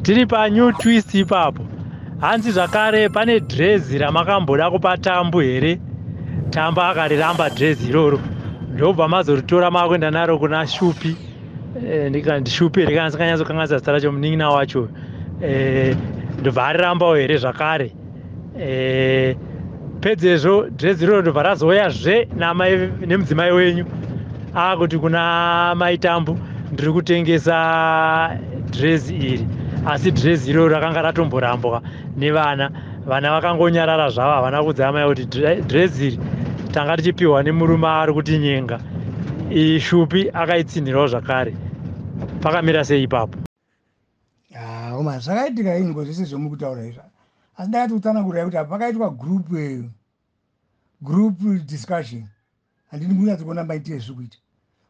Tiri panew twist ipapo. Hanzi zvakare pane dhirezi ramakamboda kupa Tambu here? Tambu akariramba dhirezi iroro, ndobva mazoritora makuenda naro kuna Shupi. Ndishupi here kana ndisinganyatsokanganisa zita racho, munin'ina wacho, ndobva arirambawo here zvakare? Pedzezvo dhirezi iroro ndobva razouyazve nemudzimai wenyu, akuti kuna Mai Tambu, "Ndiri kutengesa dhirezi iri." Asi dhirezi iroro rakanga ratomborambwa nevana. Vana vakangonyarara zvavo, havana kuudza amai kuti dhirezi iri tanga tichipiwa nemurume ari kutinyenga. Shupi akaitsinhirawo zvakare. Pakamira sei ipapo? Oma, zvakaitika ingo zvese zvomuri kutaura izvi, asi ndakati kutsanangurira kuti pakaitwa group discussion. Handini kunyatso kuona maitire zviri kuita.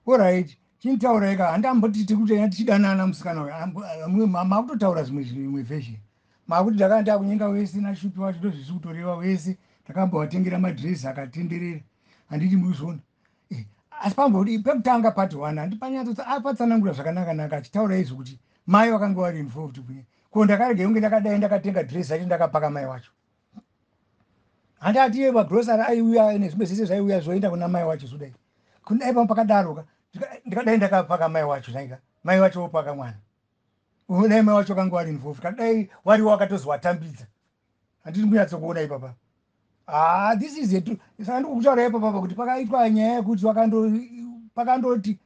Alright, chinitaurai ka, handamboti tiri kuti tichidanana musikana uyu. Makutotaura zvimwe zvimwe version, makuti ndakanga ndakunyenga wese naShupi wacho. Ndo zvisi kutoreva wese ndakambovatengera madhirezi akatenderera, handiti muri kuzviona? Asi pambodi pekutanga, part one, handi panyatso apatsanangura zvakanaka-naka achitaura izvo kuti mai vakanga vari involved kunye ko. Ndakarege kunge ndakadai ndakatenga dhirezi racho, ndakapaka mai wacho. Handati magrosari aiuya nezvimwe zvese zvaiuya zvoenda kuna mai wacho. Zvodai kudai pamwe pakadaroka, ndikadai ndakapaka mai wacho zvaika, mai wacho wopaka mwana. Dai mai wacho vakanga vari involved, kadai wariwo wakatozowatambidza. Handiri kunyatsokuona ipapa. Ah, this is a, saka ndikukutaura ipapapa kuti pakaitwa nyaya yekuti pakandoti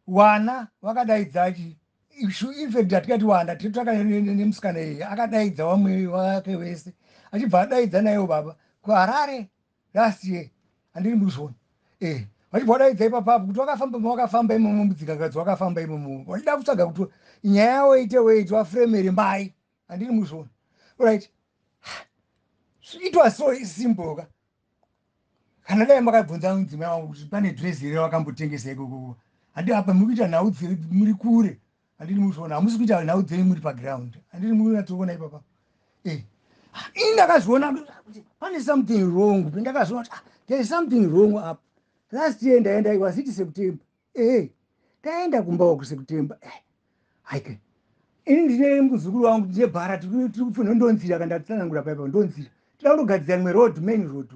wana vakadaidza chi, in fact hatikati wana, titotsvaka nemusikana iyeye akadaidza vamwe vake vese, achibva adaidza naiwo baba kuHarare last year, handiri muzvona? Vachibva vadaidza ipapapo kuti wakafamba mawakafamba imomo, mudzikakadzi wakafamba imomo, vachida kutsvaga kuti nyaya yavo ite wait, wafuremere mai, handiri muzvona? Right, it was so simple ka. Kana dai makabvunza mudzimai wangu kuti pane dhirezi here wakambotengesa ikoko, handi apa muri kuita nhau muri kure, handiri muzviona? Hamusi kuita nhau dzenyu muri paground, handiri munyatsoona ipapa? Ini ndakazviona kuti pane something wrong. Ndakazviona kuti, ah, there is something wrong apa. Last year ndaenda, was it September? Taenda kumba kuSeptember. Haike, ini ndine muzukuru wangu, ndine bhara, tiri kupfuna ndonzira kandatsanangura paipa, ndonzira tida kundogadzira imwe road, main road,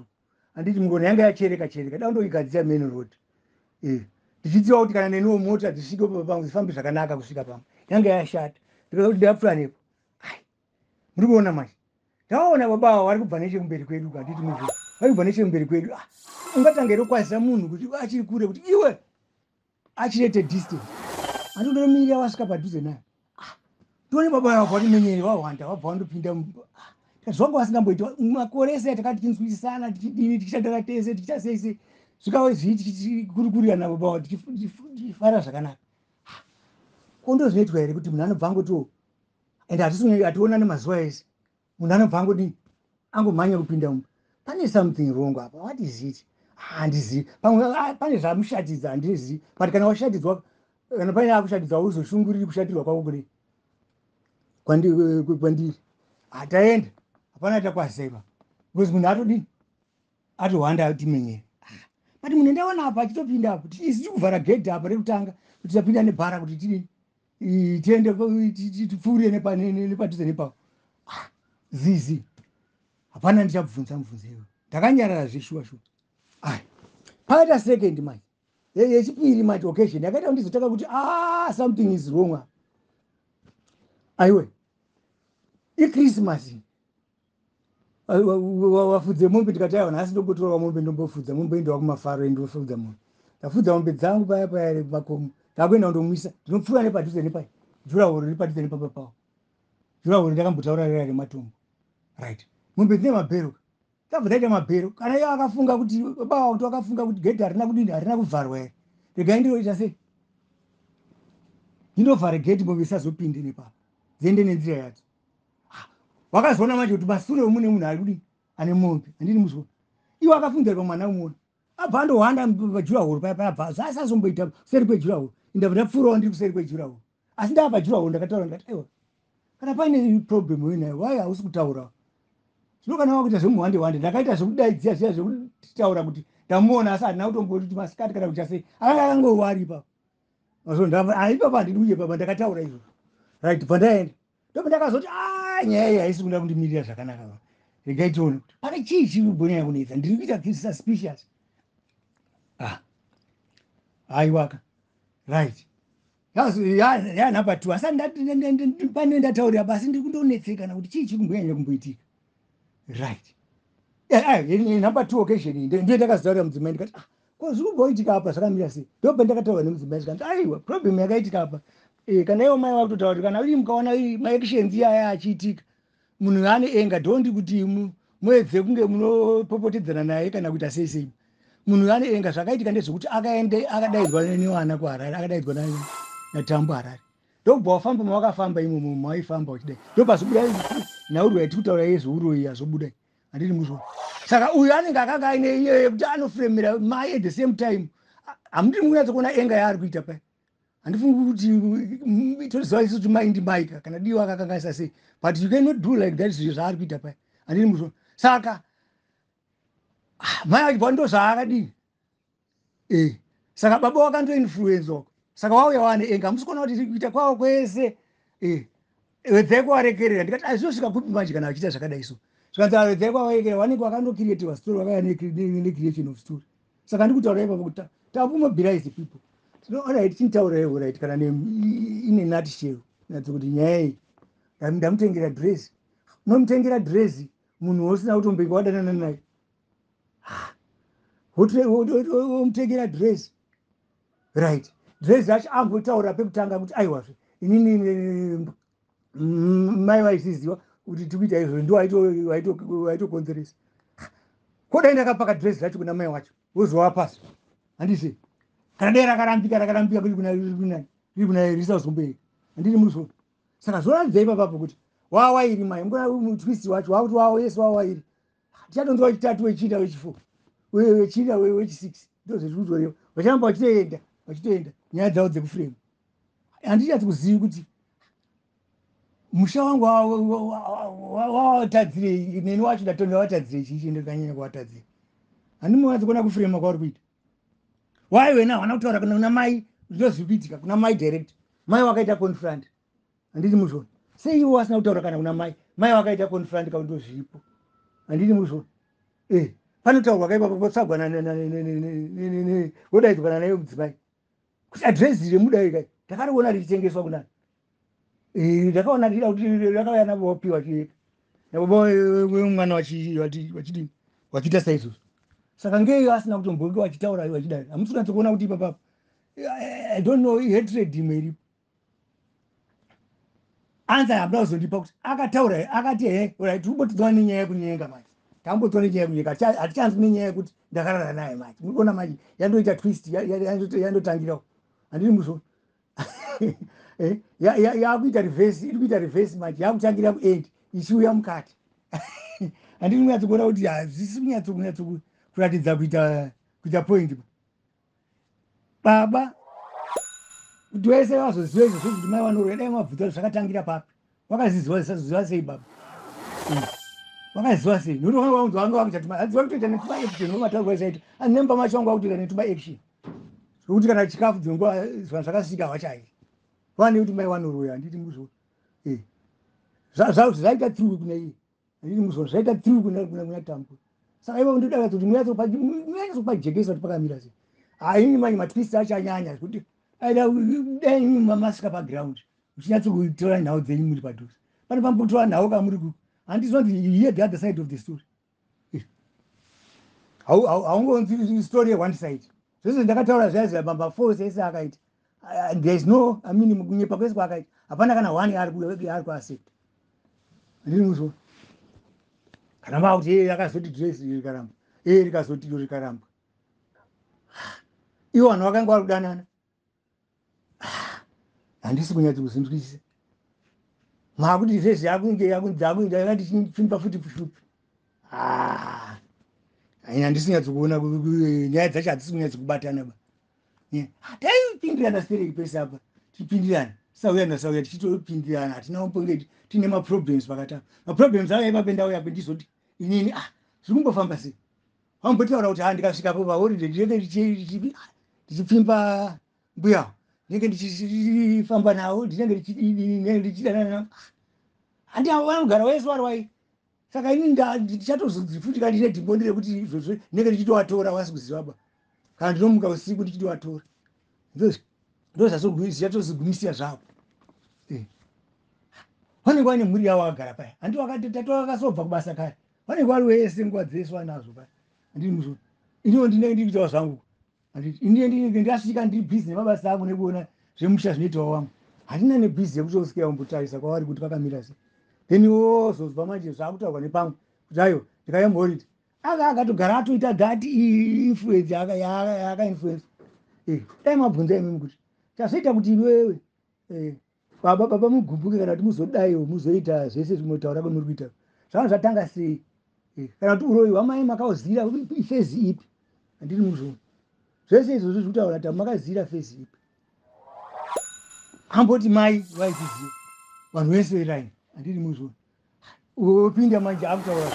handiti mungona yanga yachereka chereka, da kundoigadzira main road, ndichiziva kuti kana neniwo mota dzisvike pamwe dzifambe zvakanaka kusvika pamwe yanga yashata. Ndikaza kuti ndapfuura nepo, ai, muri kuona manje, ndaona baba ava vari kubva nechekumberi kwedu, handiti muzvo vari kubva nechekumberi kwedu. Ah, ungatanga here kukwazisa munhu kuti achiri kure, kuti iwe achiri at a distance? Handindomirira wasvika padhuze naye. Ah, tione baba ava vatimenyere vahwanda, vabva vandopinda. Zvanga vasingamboiti makore ese atakati tichinzwisisana, tichidini, tichishandana tese, tichiita sei sei, zvikave zvii, tichikurukurirana baba, tichifara zvakanaka. Ko ndo zvinoitwa here kuti munhu anobva angotiwo, ende hatisi hationani mazuva ese, munhu anobva angodii, angomhanya kupinda mumba? Pane something wrong apa. What is it? Handizivi. Pamwe pane zvamushatidza, handizivi. But kana washatidzwa, kana paine akushatidzwa, uzoshunguriri kushatirwa kwako kudei kwandiri. Hataenda, hapana takwazisa ipa because munhu atodini, atohwanda, atimenyere. But munhu ndaona apa achitopinda apo, isi tiri kuvhara gedhi apa rekutanga kuti tapinda nebhara kuti tidini, tiende tipfuurire nepadhuze nepapo. Ah, zizi hapana. Ndichabvunza mubvunzo iwe, ndakanyarara zveshuwa shuwa. Ai, paita second manje, yechipiri manje, occasion yakaita kuti ndizotanga kuti, ah, something is wrong apa. Aiwe, iChristmas, wafudze mombe. Ndikati, aiwa, nhasi ndombotora mombe, ndombofudza mombe, indowa kumafaro, indofudza mombe. Ndafudza mombe dzangu paya paya makomo, ndakuenda kundomwisa. Ndinopfuura nepadhuze nepai durawall riri padhuze nepamba pavo, durawall ndakambotaura rera rematombo, right? Mombe dzine mabhero, tabva taita mabhero. Kana iye akafunga kuti baba kuti wakafunga kuti gedhi harina kudini, harina kuvharwa here, regai ndiroita sei, ndindovhare gedhi, mombe isazopinde nepapa, dziende nenzira yadzo. Wakazoona manje kuti masure mune munhu ari kudini, ane mombe, handini muzviona? Iwe akafungira pamwana umuona, abva andohwanda padurawall paya paya, abva zvaasazomboita kuseri kwedurawall. Ndabva ndapfuurawo ndiri kuseri kwedurawall, asi ndava padurawall ndakataura, ndikati, aiwa, kana paine problem uinayo, wai hausi kutaura zvino? Kana wakuita zvemuhwande hwande. Ndakaita zvekudaidzira zviya zvekutaura kuti ndamuona, asi handina kutomboti kuti masikati kana kuita sei, akanga akangowari ipapo. Ipapa handidi uye papa ndakataura izvozvo. Right, bva ndaenda, ndobva ndakazoti a nyaya iyi haisi kuda kundimirira zvakanaka. Regai tione kuti pane chii chiri kumbonyanya kunetsa. Ndiri kuita suspicious. Ah, aiwaka. Right, ya number 2 asati pane ndataurira basi, ndiri kundonetsekana kuti chii chiri kumbonyanya kumboitika. Right, number 2 occasion ndiye ndakazotaurira mudzimai, ndikati, "Ah, ko zviri kumboitika apa zvakamira sei?" Ndobva ndakataura nemudzimai, zvikanzi, "Aiwa, problem yakaitika apa, kana ivo mai vakutotaura kuti kana iri mukaona maactions iyaya achiitika, munhu ane anger, don't kuti muedze kunge munopopotedzana naye kana kuita sei sei. Munhu ane anger. Zvakaitika ndezvekuti akaende akadaidzwa nevana kuHarare, akadaidzwa naTambu Harare, ndobva wafamba mawakafamba imomo mawaifamba uchidai, ndobva nhaurwa yatiri kutaura yezveuroyi yazobuda." Handiti muzvo? Saka uyu anenge akanga aine iyoyo yekuti anofuremera mai. At the same time, hamuti mukunyatsa kuona anger yaari kuita pai? Handifungi kuti toziva isu kuti mai ndimaika kana diwa akakanganisa sei, but you cannot do like that, zvinhu zvaari kuita pai. Handiti muzvo? Saka mai achibva ndo zvaakadini. Saka baba wakandoinfluencewa, saka wauya wane anger. Hamusi kuona kuti kuita kwavo kwese wedzai kuvarekerera? Ndikati, azvinosvika kupi manje kana vachiita zvakadai? So zvikanzi, wedzai kuvarekerera, vanenge vakandocreatiwa story, vakauya necreation of story. Saka ndikutaura ipapo kuti takumobilize people. Alright, chinitauraiwo. Right, kana ine nutshell, natso kuti nyaya iyi, ndamutengera dress. Unomutengera dress munhu wosina kutombenge wadanana naye, womutengera dress. Right, dress yacho ambotaura pekutanga kuti, "Aiwazve, inini mai vaisiziva kuti tikuita izvo, ndo waitokonzeresa." Kodai ndakapaka dress racho kuna mai wacho, wozova pasi, handisi? Kana dai rakarambika, rakarambika riri kuna risazomboeka. Handini muzvo? Saka zvoratidza ipapapo kuti wawairi mai ngona twist wacho wakuti wawo yese wawairi. Tichatonzwa wechitatu, wechina, wechifour, wechina, wechi6. Ndo zvezviri kutoreva. Vacharamba vachitoenda, vachitoenda nyaya dzavo dzekuframe. Handichati kuzivi kuti musha wangu wawatadzirei, neni wacho ndatonda watadzirei chii, chiende kanyanya kuvatadzira. Handimunyatsi kuona kufrema kwauri kuita. Wai wena hawana kutaura kuna mai? Ndozviri kuitika kuna mai direct. Mai wakaita confront. Handiti muzvona? Sei iwo asina kutaura kana kuna mai? Mai wakaita confront kauti ndozviripo. Handiti muzvona? Panotaurwa kaipapo, potsvagwa, wodaidzwa kana naye mudzimai kuti adhiresi remudai kai ndakariona richitengeswa kunani. Ndakaona richida kuti rakauya navo, wapiwa chieka nababa wemwana, wachidini, wachiita saizvozvo. Saka ngeiyo asina kutombonge wachitaura wachidai? Hamusi kunyatso kuona kuti ipapapo, I don't know, hatred imwe iripo. Anza hamuna kuzondipa kuti akataura akati, "He, right, tiri nenyaya yekunyenga manje, tambotiwa nenyaya yekunyenga, hatichanzwi nenyaya yekuti ndakarara naye manje." Muri kuona manje yandoita twist, yandotangirawo. Handiri muzvo? Yakuita reverse, iri kuita reverse manje, yakutangira kuend ichiuya mukati. Handiri kunyatso kuona kuti hazvisi kunyatso kuratidza kuita point. Baba, kuti wese vazoziva izvozvo kuti mai vanoroya, dai mabvunza kuti zvakatangira papi. Wakaziziva ziva sei baba? Wakaziva sei? Nokuti vanga vaunzwa, vanga vakuita, hanzi vakutoita netuma action, vamataurwa isaita hanzi nemba macho vanga vakutoita netuma action, zvokuti kana chikafu dzinguva zvakasvika havachai vane kuti mai vanoroya. Handiti muzvo? Zvaita through kuna iye. Handiti muzvo? Zvaita through kuna Tambu. Saka ivo ndoda kuti munyatso pajekesa kuti pakamira sei. Haini manje matwist acho anyanya zvekuti aida dai masvika paground, muchinyatsokutora nhau dzenyu muri padhuze. Pane pambotora nhau kamuri ku handizonzi you hear the other side of the story. Haungonzi story yeone side. Zvese ndakataura zviya zviya, mamaforce ese akaita, there is no, I mean, kunyepa kwese kwaakaita, hapana kana one yaari kuaccept. Handiri muzvo? Kana makuti e akazoti dress rikaramba, e rikazoti iro rikaramba, ivo vanhu vakanga vari kudanana, handisi kunyatso kuzinzwisisa. Makuti zvezi yakunge yakundichipfimba futi shupi. Handisi kunyatso kuona nyaya dzacho, hadzisi kunyatso kubatana ba. Taipindirana stereki pese apa, tichipindirana sauya nasauya, tichitopindirana. Hatina kumbonge tine maproblems pakati apa. Maproblems aya ipapo ndauya pe ndizoti inini, ah, zviri kumbofamba sei? Vambotaura kuti, ha, ndikasvikapo paholiday ndinenge ndichipfimba mbuyawo. Ndinenge ndichifamba navo, ndinenge ndichidanana navo. Handi vanogara wese vari wai. Saka ini ndichatozodzifutika ndine dhimoni rekuti izvozvo ndinenge ndichitovatora wasi kuziva ba. Kana ndinomuka usiku ndichitovatora. Ndozvazvatozogumisira zvavo. Vanenge vaine mhuri yavo vakagara paya. Handi vakasobva kubasa kare. Vanenge vari wese nguva dzese vanazvo paya. Handini muzvo. Iniwo ndinenge ndiri kuitawo zvangu. Handiti ini ndinenge ndasvika ndiri busy nemabasa angu nekuona zvemusha zvinoitawo vamwe. Handina nebhizi yekutoswera kumbotarisa kwavari kuti kwakamira sei. Then wozozwa manje zvakutaurwa nepamwe kuti aiwa ndikauya muholiday. Anga akatogara atoita that influence yaakainfluence. Dai mabvunza imimi kuti chazoita kuti iwewe baba mugumbuke kana kuti muzodaiwo muzoita zvese zvinotaura kwemuri kuita. Zvanga zvatanga sei? Kana kuti uroyi hwamai makauzira ifezi ipi? Handiri muzvona. Zvese izvozvo zviri kutaura kuti makazira fezi ipi? Amboti mai vaizviziva. Vanhu vese veraini. Handiri muzvona. Wopinda manje akutaura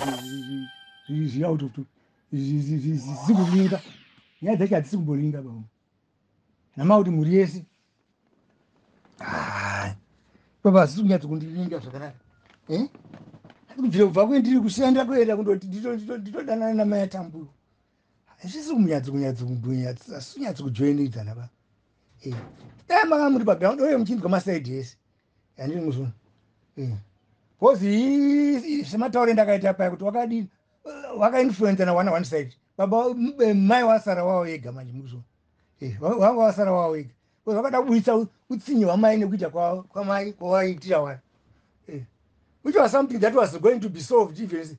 zviri out of topic. Zvisiri kuringa. Nyaya dzacho hadzisi kumboringa baba. Nama kuti mhuri yese. Baba hazisi kunyatso kundiringa zvakanaka. Kubvira kubva kwendiri kushanda kuenda kundoti nditodanana namai aTambu. Hazvisi kunyatso kunyatso kunyatso asi kunyatso kujoinidzana ba. Dai manga muri paground uye muchinzwa masaidi ese. Handiri muzvona. Because semataure ndakaita paya kuti wakadini wakainfluenza na one side. Baba mai wasara wavo ega manje muzvona. Wanga wasara wavo ega. Because vakada kubudisa utsinye hwamai nekuita kwamai kwavaitira vanhu. Which was something that was going to be solved even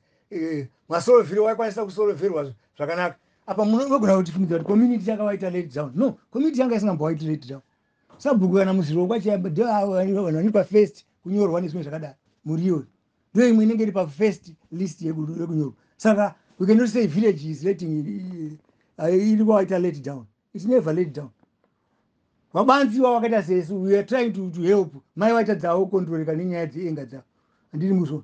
masolvhero waikwanisa kusolverwa zvakanaka. Apa munogona kutifungidzira kuti community yakavaita let down. No, community yanga isingambovaiti let down. Sabhuku kana muzvirongwa vanhu vanoitwa first kunyorwa nezvimwe zvakadaro. Mhuri iyoyo ndo imwe inenge iri pafirst list yekunyorwa. Saka we cannot say village is letting iri kuvaita let down. It's never let down. Vabanziwa vakaita sesu, we are trying to help. Mai vaitadzawo kontroleka nenyaya dzeenga dzavo. Handiri muzvona.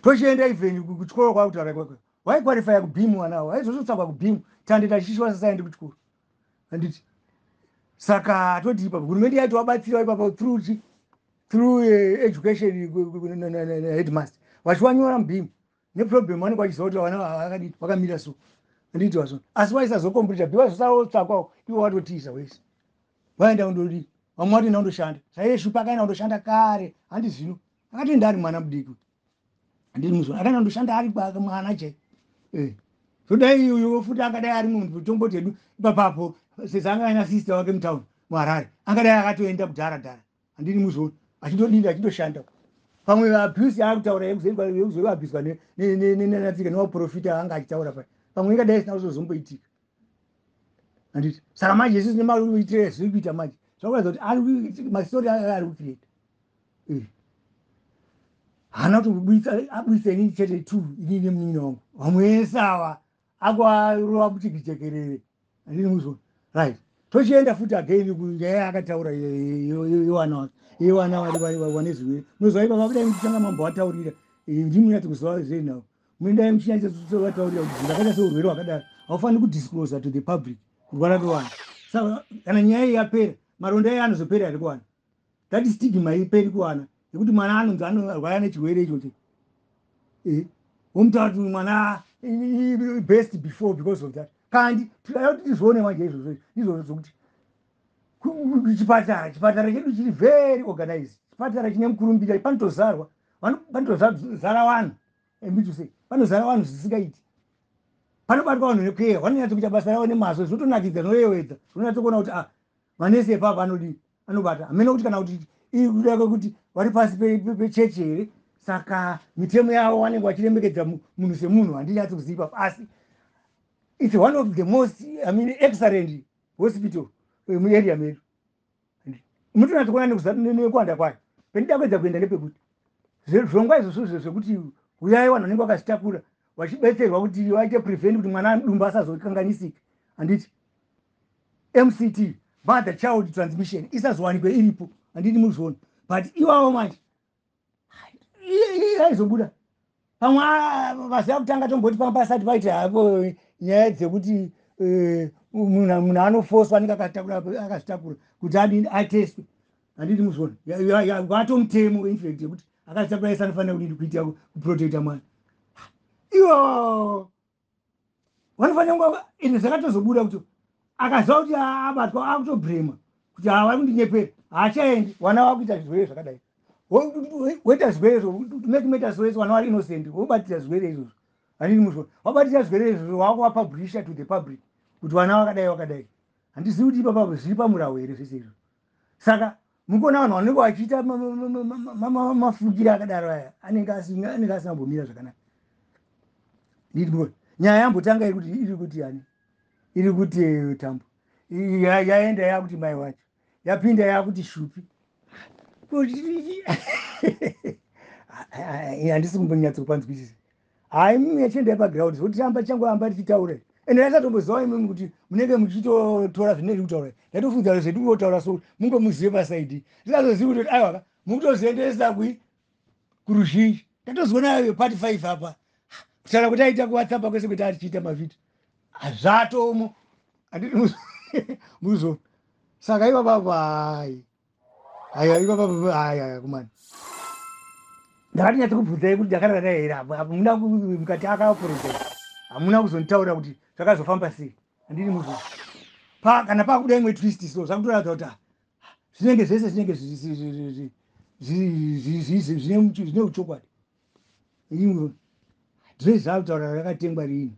Tochienda even kuchikoro kwakutaura kwako. Waiqualifya kuBEAM vana avo. Aizototsvakwa kuBEAM. Tande tachishwa sasaendi kuchikoro. Handiti. Saka toti ipapo hurumende yaiti wabatsira ipapo through education headmaster. Vachiwanyora muBEAM. Neproblem vanenge vachiziva kuti vana vakadii vakamira so. Handiti wazvona. Asi vaisazokomplita B vazosarotsvakwawo ivo vatotiza wese. Vaenda kundodii? Vamwe vatoenda kundoshanda. Saiyeshupa akaenda kundoshanda kare. Handi zvino. Akatoenda ari mwana mudiki. Handiri muzvona. Akaenda kundoshanda ari mwana chai. So dai uyo futi akadai ari munhu tomboti hedu ipapapo sezvo anga aina sister wake mutown muHarare. Angadai akatoenda kudhara dhara. Handiri muzvona. Achindodini achindoshanda. Pamwe abuse yaakutaura yekuzoabuswa nenatsika nevaprofita anga achitaura paya. Pamwe ingadai isina kuzozomboitika. Handiti. Saka manje isusu nemaitire zviri kuita manje. Zvakuratidza kuti mastori ari kucreate. Haana kuti abudisa inini chete two inini nemunin'ina wangu. Vamwe vese ava akwarova muchikichekerere. Handini muzvona. Right. Tochienda futi again kunyaya yaakataura yevana wake. Yevana vari vane zvirwere. Munoziva ipapa kudai muchitanga mambo wataurira. Ndimi munyatso kuziva zvei navo. Munodai muchinyatso kuti zvakaita seurwere hwakadaro. Haufaniri kudisclose to the public kurwara kwevana. Saka kana nyaya iyi yapera, maronda iye anozopera here kuwana? That stigma iperi kuwana yekuti mwana anonzi anorwara nechirwere ichocho. Womutaura kuti mwana best before because of that. Kandi tinoda kuti tizvione manje izvozvo ndizvozvo zvokuti chipatara chedu chiri very organized. Chipatara chine mukurumbira panotozarwa panotozara vanhu emitu sei panozara vanhu zvisingaiti. Panobatwa vanhu nekweya vanonyatso kuita basa ravo nemazvo zvinotonakidza zvinoyevedza zvinonyatso kuona kuti ah manesi epapo anodii anobata hamene kuti kana kuti kuda kwekuti vari pasi pechechi here saka mitemo yavo vanenge vachiremekedza munhu semunhu handinyatsi kuziva ipapo asi it's one of the most, I mean, excellent hospital muarea medu. Mutonatso kuona nekuwanda kwayo pendida kuedza kuenda nepekuti zvirongwa izvozvo zvekuti uyai vanhu vanenge vakazvitakura vachibetserwa kuti vaite prevent kuti mwana dumbu asazokanganisika handiti MCT, mother child transmission, isazowanikwe iripo. Handiti muzviona? But iwawo manje aizobuda pamwe vaziva kutanga tomboti panga pasati paita hapo nyaya dzekuti Munhu anofoswa anenge akazvitakura kuti adini, atestwe, handiti muzvona? Watomutemo infact yekuti akazvitakura ese anofanira kudini, kuita kuprotecta mwana. Iwo vanofanira kunga ende zvakatozobuda kuti akaziva kuti abatwa, akutobhurema kuti havari kundinyepera, haachaendi. Vana vakuita zvirwere zvakadai, woita zvirwere, make matters worse, vana vari innocent, wobatira zvirwere izvozvo, handiti muzvona? Wabatira zvirwere izvozvo, wakuvapublisha to the public kuti vana vakadai vakadai. Handizivi kuti ipapapo zviri pamurawo here zvese izvo. Saka mukuona vanhu vanenge vachiita mafukiro akadaro aya, anenge asina kumbomira zvakanaka. Nyaya yambotanga iri kuti yani, iri kuti Tambo, yaenda yakuti mai wacho, yapinda yakuti Shupi. Handisi kumbonyatsokupanzwisisa. Hai, mimwe yachiendai paground zvokuti tamba tichangoamba tichitaura. Ende ndaisatomboziva imimi kuti munenge muchitotora zvinenge kutaura. Ndaitofunza zvedu kungotaura, so mungomuzive paside, ndisazozivi kuti aiwaka mukutozoendesa kui kuruzhinji. Ndatozoona part 5 apa, kutaura kuti aita kuWhatsApp kwese kuti atichiita mavhidhio zvatomo, handiti muzvo? Saka ipapapo, hai, haiwa, ipapapo hai, kumani ndakati nyatsokubvunzai kuti ndakarara naye here apo. Apo muna mukati akaapologize, hamuna kuzonditaura kuti zvakazofamba sei, handiti muzvo? Kana pakuda imwe twist, so zvakutoratidza kuti zvinenge zvese zvinenge zvine uchokwadi. Dress zvakutaura rakatengwa riini,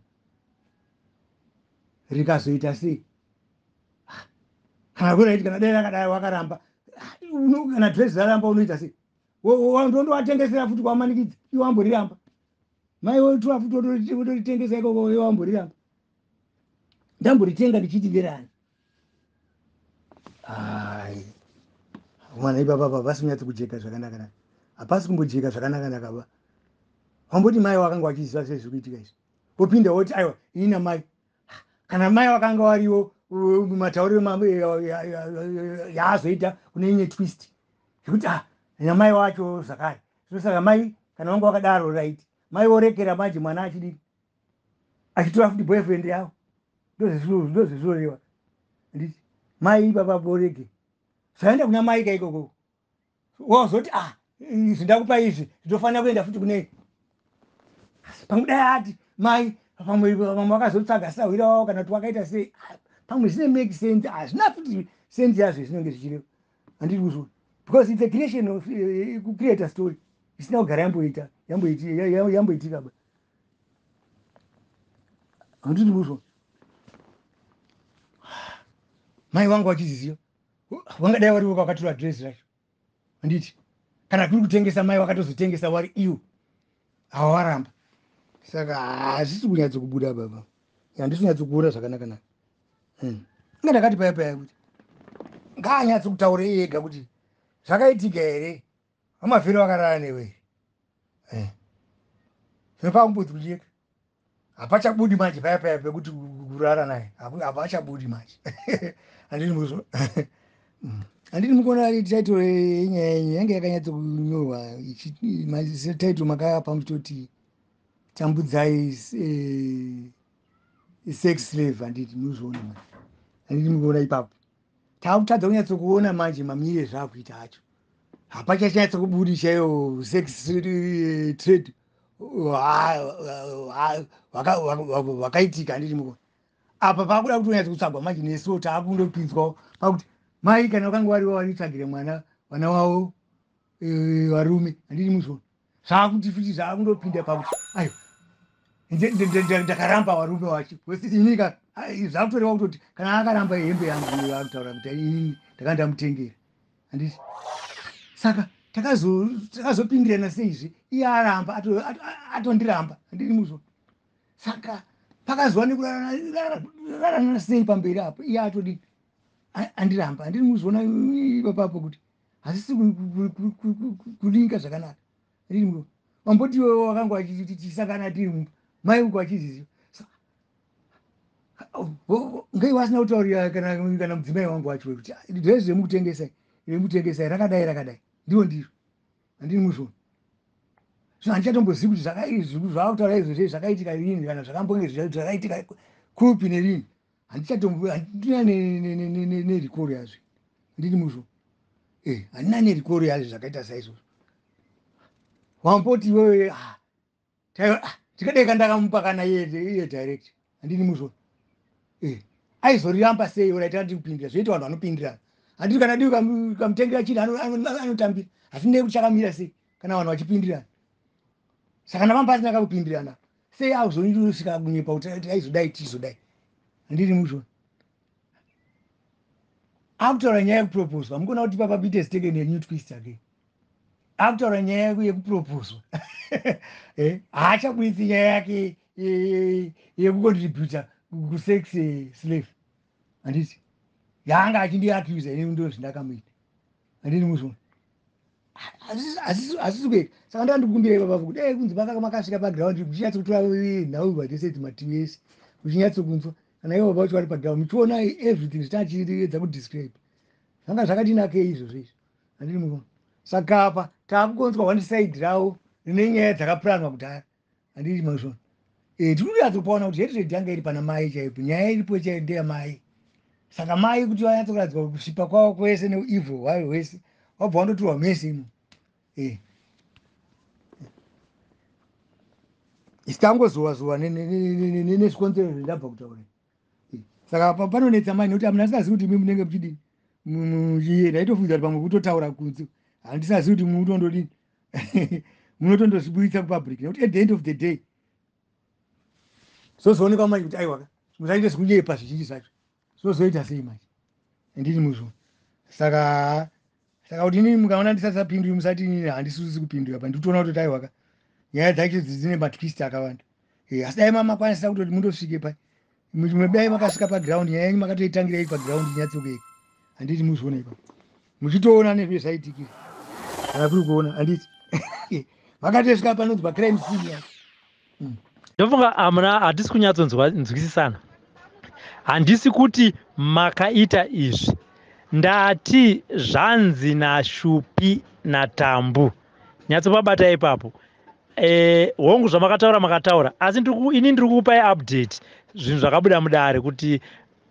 rikazoita sei? Kana kuraiti, kana dai rakadai wakaramba, kana dress raramba, unoita sei? Ndondowatengesera futi kwamanikidza, iwe wamboriramba. Mai wotora futi, wotoritengesa ikoko, iwe wamboriramba. Ndamboritenga ndichiti nderani? Ai mwana, ipapapa hapasi kunyatso kujeka zvakanaka naka, hapasi kumbojeka zvakanaka naka ba. Wamboti mai wakanga wachiziva sei zviri kuitika izvi? Wopinda woti aiwa, ini namai, kana mai wakanga wariwo, matauriro yaazoita kune imwe twist zvekuti ah, namai wacho zvakare. Zvino saka mai kana vanga wakadaro, right, mai worekera manje mwana achidini, achitora futi boyfriend yavo. Ndozvezvinoreva, nditi mai ipapa vorege zvaenda kuna mai kaikoko, wazoti ah, izvi ndakupa izvi, zvinofanira kuenda futi kune pamwe. Dai ati mai, pamwe vamwe vakazotsvaga sahwira wavo, kana kuti wakaita sei, pamwe zvine make sense. Hazvina futi sense yazvo zvinenge zvichireva, handiri kuzviona, because it's a creation of kucreate a story isina kugara yamboita, yamboitika ba, handiri kuzviona. Mai vangu vachiziziva, vangadai varivo vakatora dress racho, handiti? Kana kuri kutengesa, mai vakatozotengesa vari iwo hava varamba. Saka hazvisi kunyatso kubuda baba, handisi kunyatso kuona zvakanaka naka. Inga ndakati paya paya kuti ngaanyatso kutaura iye ega kuti zvakaitika here, vamavhero vakarara newe here. Zvino pakumbodzi kucheka hapachabudi manje paya paya pekuti kurara naye hapachabudi manje, handiti muzvo? Handiti mukuona title yenyaya yenyu yange yakanyatso kunyorwa? Title makapa muchitoti "Tambudzai Sex Slave", handiti muzviona manje? Handiti mukuona ipapo taakutadza kunyatso kuona manje mamirire zvaakuita acho? Hapachachatso kubudi chaiyo sex trade hwakaitika, handiti mukuona? Apa pakuda kuti unyatso kutsvagwa manje, nesuwo taakundopinzwawo pakuti mai kana vakanga varivo varitsvagire mwana, vana vavo varume, handiti muzviona? Zvaakuti futi zvaakundopinda pakuti aiwa, ndakaramba varume vacho inika. Zvakutoreva kutoti kana akaramba hembe yangu, akutaura kuti inini ndakanga ndamutengera, handiti? Saka takazopindirana seizvi, iye aramba, atondiramba, handiti muzviona? Saka pakazova nekurarana sei pamberi apo iye atodini, andiramba, handiti muzviona ipapapo kuti hazvisi kulinga zvakanaka, handiti muona? Wamboti iwewe wakanga wachisangana tiri mumba, mai uko achiziziva, ngei wasina kutaurira kana mudzimai wangu wacho kuti dress remukutengesai, remukutengesai rakadai rakadai, ndiwo ndizvo, handini muzviona? Zvino handichatombozivi kuti zvakutaura izvozvo zvakaitika rini, kana zvakambonge zvakaitika kupi nerini. Handichatombo, handina nerikoro yazvo, ndini muzvo, handina nerikoro yazvo. Zvakaita saizvozvo, wamboti iwewe, tikadai ndakamupa kana iye direct, handini muzvo, aizoriramba sei? Alright, andi kupindira zvoita vanhu vanopindirana, handiti? Kana dii ukamutengera chinhu, anotambira, hazvinei kuti chakamira sei kana vanhu vachipindirana. Saka navamba asina kakupindirana, sei azosvika kunyepa kuti aizodai, tizodai? Handiri muzvo, akutaura nyaya yekuproposwa. Mukuona kuti papa Peter is taken a new twist again. Akutaura nyaya yekuproposwa, haachabudisi nyaya yake yekucontributa kusex slave, handiti? Yaanga achindiaccusa ini, ndo zvindakamuita, handiti muzvona? Hazisi kueka. Saka ndandikukumbira ipapapo kuti dai kunzi makasvika paground, muchinyatsokutora nhau dzese idzi, mativi ese, muchinyatsokunzwa kana ivo vacho vari paground, muchiona everything zvitachiedza kudescribe, zvanga zvakati nakei izvozvo izvo, handiti muzvona? Saka apa taakukonzwa one side ravo rine nyaya dzakapuranwa kudhara, handiti mazvona? Tiri kunyatsopaona kuti hatred yanga iri pana mai chaipo. Nyaya iripo chaiyo ndeyamai. Saka mai kuti vanyatsokuratidzwa kusvipa kwavo kwese neevil hwayo hwese, wabva wandotorwa mese imo. Isi tangozuva zuva nezvikonzero zvendabva kutaura. Saka panonetsa mai, nekuti hamuna singazivi kuti imi munenge muchidini, muchienda. Itofungidzira kuti pamwe kutotaura kunze, handisazivi kuti munotondodini, munotondozviburitsa kupublic, nekuti at the end of the day zvozoonekwa manje kuti aiwaka, musaite zvekunyepa zvizhinji zvacho, zvozoita sei manje? Handiti muzvo? Saka kuti inini mukaona ndisasapinduri, musati inini handisusi kupindura pa. Ndikutoona kuti aiwaka, nyaya dzacho dzine matwist akawanda. Asi dai mamakwanisa kutoti mundosvike pai, dai makasvika paground, nyaya yenyu makatoitangira iri paground, inyatsokueka, handiti? Muzviona ipapo, muchitoona nezvezvaitikira kana kuri kuona, handiti? Makatosvika panonzi pacrime scene yacho. Ndofunga hamuna, hatisi kunyatsonzwisisana. Handisi kuti makaita izvi. Ndati zvanzi naShupi naTambu. Nyatsopabata ipapo. Hongu, zvamakataura makataura, asi ini ndiri kukupai update, zvinhu zvakabuda mudare, kuti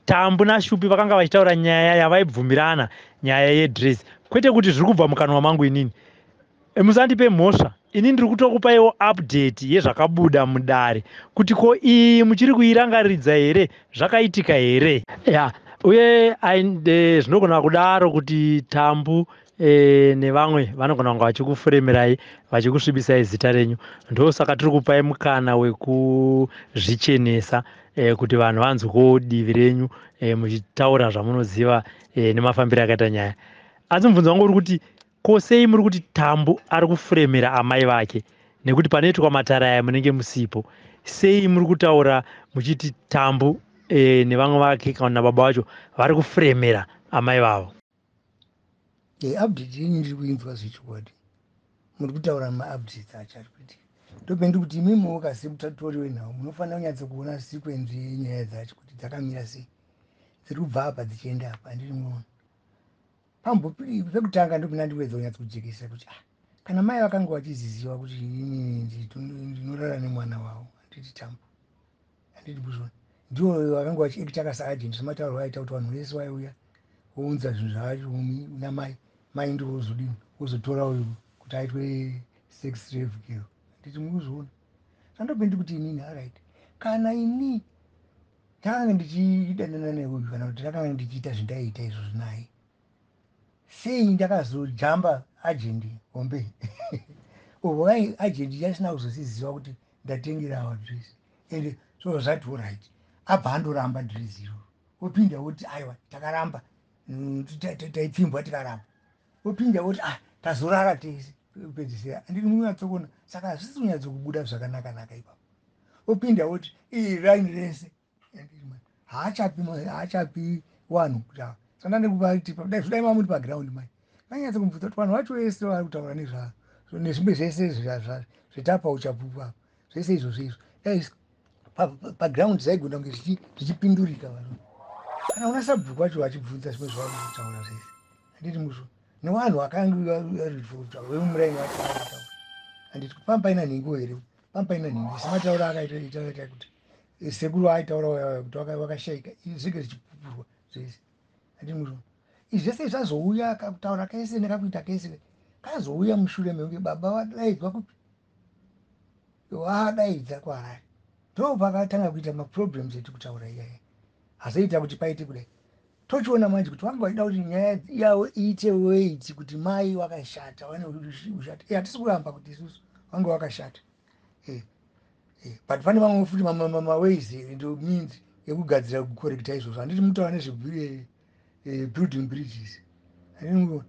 Tambu naShupi vakanga vachitaura nyaya yavaibvumirana, nyaya yedress, kwete kuti zviri kubva mukanwa mangu inini. Musandipe mhosva. Ini ndiri kutokupaiwo update yezvakabuda mudare, kuti ko iyi muchiri kuirangaridza here? Zvakaitika here? Ya, uye zvinogona kudaro kuti Tambu nevamwe vanogona kunge vachikufuremerai, vachikusvibisai zita renyu. Ndosaka tiri kupai mukana wekuzvichenesa, kuti vanhu vanzwewo divi renyu, muchitaura zvamunoziva, nemafambiro akaita nyaya. Asi mubvunzo wangu uri kuti, ko sei muri kuti Tambu ari kufuremera amai vake? Nekuti panoitwa matare aya munenge musipo. Sei muri kutaura muchiti Tambu nevamwe vake kana nababa vacho vari kufuremera amai vavo? Update yenyu ndiri kuinzwa zvechokwadi. Muri kutaura maupdates acho ari kuitika. Ndope ndiri kuti imimiwo kasi mutatori wenhau munofanira kunyatso kuona sequence yenyaya dzacho kuti dzakamira sei, dziri kubva apa dzichienda apa, handiri muona? Pekutanga ndopinda ndikuedza kunyatso kujekesa kuti, ah, kana mai vakanga vachiziziva kuti inini ndinorara nemwana wavo, handiti Tambo, handiti buzvona? Ndivo vakanga vachiacta kasaagent, sematauro aita kuti vanhu vese vaiuya vounza zvinhu zvacho namai. Mai ndivo vozodini, vozotora uyu kuti aitwe sex slave girl, handiti mukuzviona? Sandobve ndikuti inini, alright, kana ini ndakanga ndichidanana neuyu, kana kuti ndakanga ndichiita zvindaiita izvozvo naye, sei ndakazojamba agent hombe uvo agent yasina kuzosiziva kuti ndatengera dress? Ende so zvati alright, abva andoramba dress iroro, opinda woti, aiwa, takaramba, taipfimbwa tikaramba. Opinda woti, ah, tazorara tese pedzisira, handiti munyatsokona? Saka hazvisi kunyatsokubuda zvakanaka-naka ipapo. Opinda woti ii raini rese haachapi vanhu kuti ava. Saka ndandikupati dai zvodai mamuti paground, mai vanyatsa kumubvunza kuti vanhu vacho vese vari kutaura nezvazvo nezvimwe zvese zvetapa uchapupu apa, zvese izvozvo izvo, dai paground zvaigona kunge zvichipindurika. Vanhu kana una sabhuku vacho vachibvunza zvimwe zvavari kutaura zvese, handiti muzvo? Nevanhu vakanga vemumuraini vacho vari kutaura, handiti? Pamba paina nhengo here? Pamba paina nhengo sematauro akaita kuti Sekuru aitaura kuti wakashaika, zvinge zvichipupurwa zvese. Handimuzvo izvi zvese zvazouya, kutaura kese nekakuita kese kazouya mushure mekunge baba vadaidzwa kupi, vadaidza kuHarare. Ndo pakatanga kuita maproblems eti kutaura iyaya, azoita kuti paite kudai. Tochiona manje kuti vanga vachida kuti nyaya yavo iite wait kuti mai wakashata, vane ushata. Hatisi kuramba kuti isusu vanga wakashata, but pane vamwe futi maways and means ekugadzira, kucorrecta izvozvo. Handiti mutaura nezve building bridges? Handiti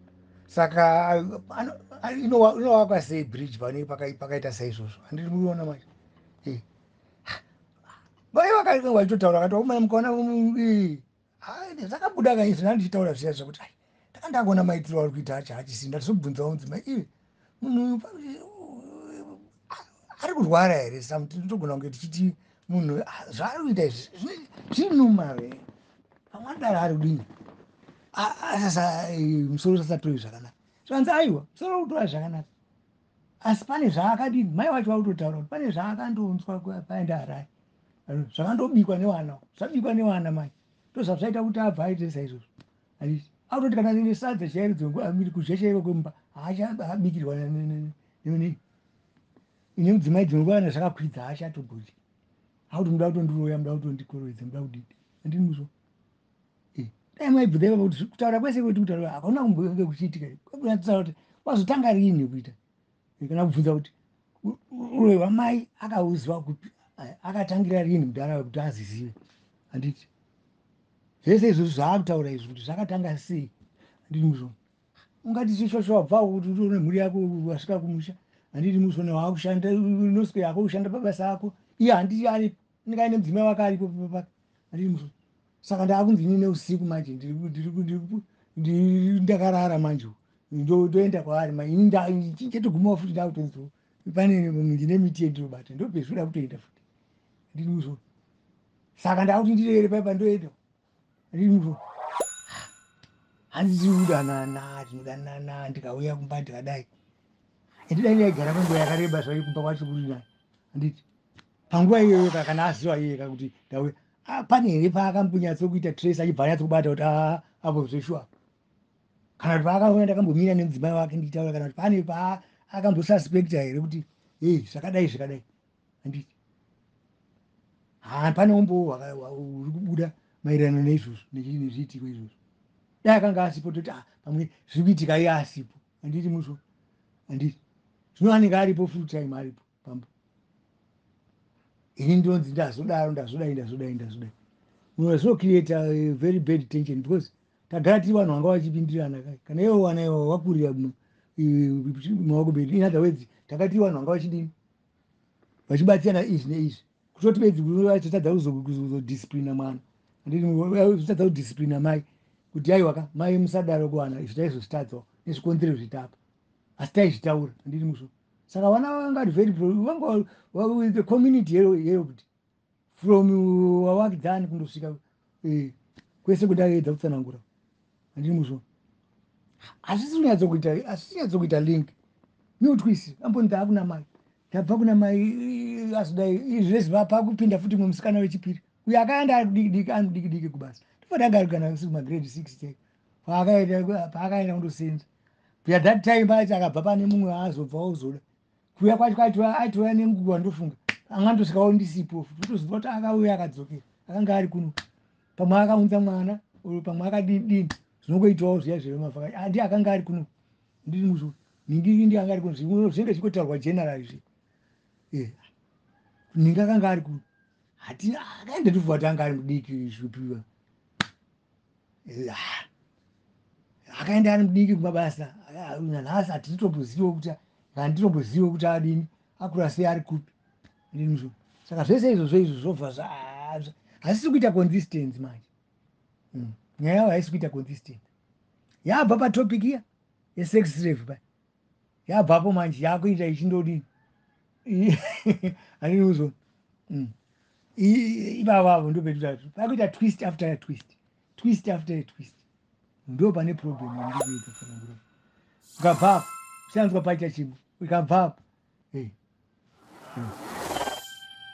saka inovakwa sei bridge pane pakaita saizvozvo? Handiti muriona manje? Vai vakainge vachitotaura kati vakomana, mukaona zvakabuda kaizvi, ndandichitaura zviya zvekuti ai ndakandakuona maitiro ari kuita acho hachisii. Ndatizobvunzawo mudzimai, ive munhu ari kurwara here? Something togona kunge tichiti munhu zvaari kuita izvi zviri normal here? Pamwe anodaro ari kudini, asasa musoro usasatori zvakanaka. Zvanzi aiwa, musoro uri kutora zvakanaka, asi pane zvaakadini. Mai vacho vakutotaura kuti pane zvaakandonzwa paenda Harare, zvakandobikwa nevana, zvabikwa nevana mai, ndozvazvaita kuti abva aite saizvozvo. Handiti akutoti kana nesadza chairo amiri kudya chaiko kwemumba haachabikirwa nei ine mudzimai, dzinonguva kana zvakakwidza haachatobudyi. Akuti muda kutondiroya, muda kutondikorovedza, muda kudidi. Handini muzvo dai maibvunza ipapa kuti kutaura kwese kweti kutaura hakuna kumbonge kuchiitika, kutaura kuti wazotanga riini kuita, kana kubvunza kuti uroyi hwamai akauziva kupi, akatangira riini mudhara kuti azizive. Handiti zvese izvozvo zvaakutaura izvi kuti zvakatanga sei? Handiti muzvo ungati chishosho wabvawo kuti utone mhuri yako, wasvika kumusha, handiti muzvona waakushanda, unoswera yako kushanda pabasa ako, iye handiti aripo, anenge aine mudzimai wake aripo pake. Handiti muzvo saka ndaakunzi ini neusiku manje ndakarara manje ndoenda kwaari, ini chetogumawo futi ndakutonzi pane ndine miti yendinobata, ndopezvoda kutoenda futi. Handiti muzvo saka ndakuti ndirere paipa ndoenda. Handiti muzvo hanzi tiri kudanana, tinodanana, ndikauya kumba ndikadai, endidai ndaigara kwenguva yakareba zvayo kumba kwacho kuri nani. Handiti panguva iyoyo kana aziva iyeka kuti ndauya, pane here paakambonyatsokuita trace, achibva anyatsokubata kuti apo zveshuwa, kana kuti paakaona ndakambomira nemudzimai wake ndichitaura, kana kuti pane paakambosuspecta here kuti e zvakadai zvakadai? Handiti ha pane umbowo uri kubuda maererano neizvozvo, nezviitiko izvozvo. Dai akanga asipo toti pamwe zviri kuitika iye asipo. Handiti muzvo handiti zvino anenge aripo full time, aripo pamba, ini ndonzi ndazodaro, ndazodai, ndazodai, ndazodai. Muno zvinocreata very bad tension because tagara tiri vanhu vanga vachipindirana. Kana ivo wana ivo wakurira maoko bedu, in other words tanga tiri vanhu vanga vachidini, vachibatsirana izvi neizvi, kutoti bedzi vachitadza kuzodisciplina mwana. Handiti kudisciplina mai kuti aiwaka mai musadaro kuwana izvi, taizozvitadzawo nezvikonzero zvitapa, asi taizvitaura. Handiti musvo saka vana vanga very vanga the community helped from wavakidzani kundosvika kwese kundaedza kutsanangura. Handiti musvo hazvisi kunyatsokuita, hazvisi kunyatsokuita link. New twist, ambonzi akuna mai, ndabva kuna mai azodai izvezvi pakupinda futi mumwe musikana wechipiri. Uyo akaenda ari kudiki diki, ari mudiki diki kubasa, ndofoti anga ari kana kumagrade 6 chaiko paakaenda kundosenza. But that time acho akabva pane mumwe aazobva ozoda kuuya kwacho aitouya nenguva, ndofunga angandosvikawo ndisipo futi, utoziva kuti akauya akadzokera, akanga ari kuno, pamwe akaunza mwana, pamwe akadini, zvinongoitawo zviya zvemavhaka. Handi akanga ari kuno, ndiri muzvo ningiri ndi anga ari kuno, zvinenge zvichikotaurwa general zvi ningi akanga ari kuno, hati akaenda tofunga kuti anga ari mudiki zvipiwa, akaenda ari mudiki kumabasa. Nanhasi hatitomboziviwo kuti, handitomboziviwo kuti adini, akura sei, ari kupi. Ndinizvo saka zvese izvozvo izvo zvobva hazisi kuita consistency manje. Nyaya yavo haisi kuita consistent, yabva patopic iya yesex slave pa yabvapo manje yakuita ichindodini. Handinizvo ivavavo ndopetutatu pakuita twist after twist, twist after twist, ndo pane problem yandikuita tsanangura. Ukabvapo uchanzwa paita chimwe, ukabvapo.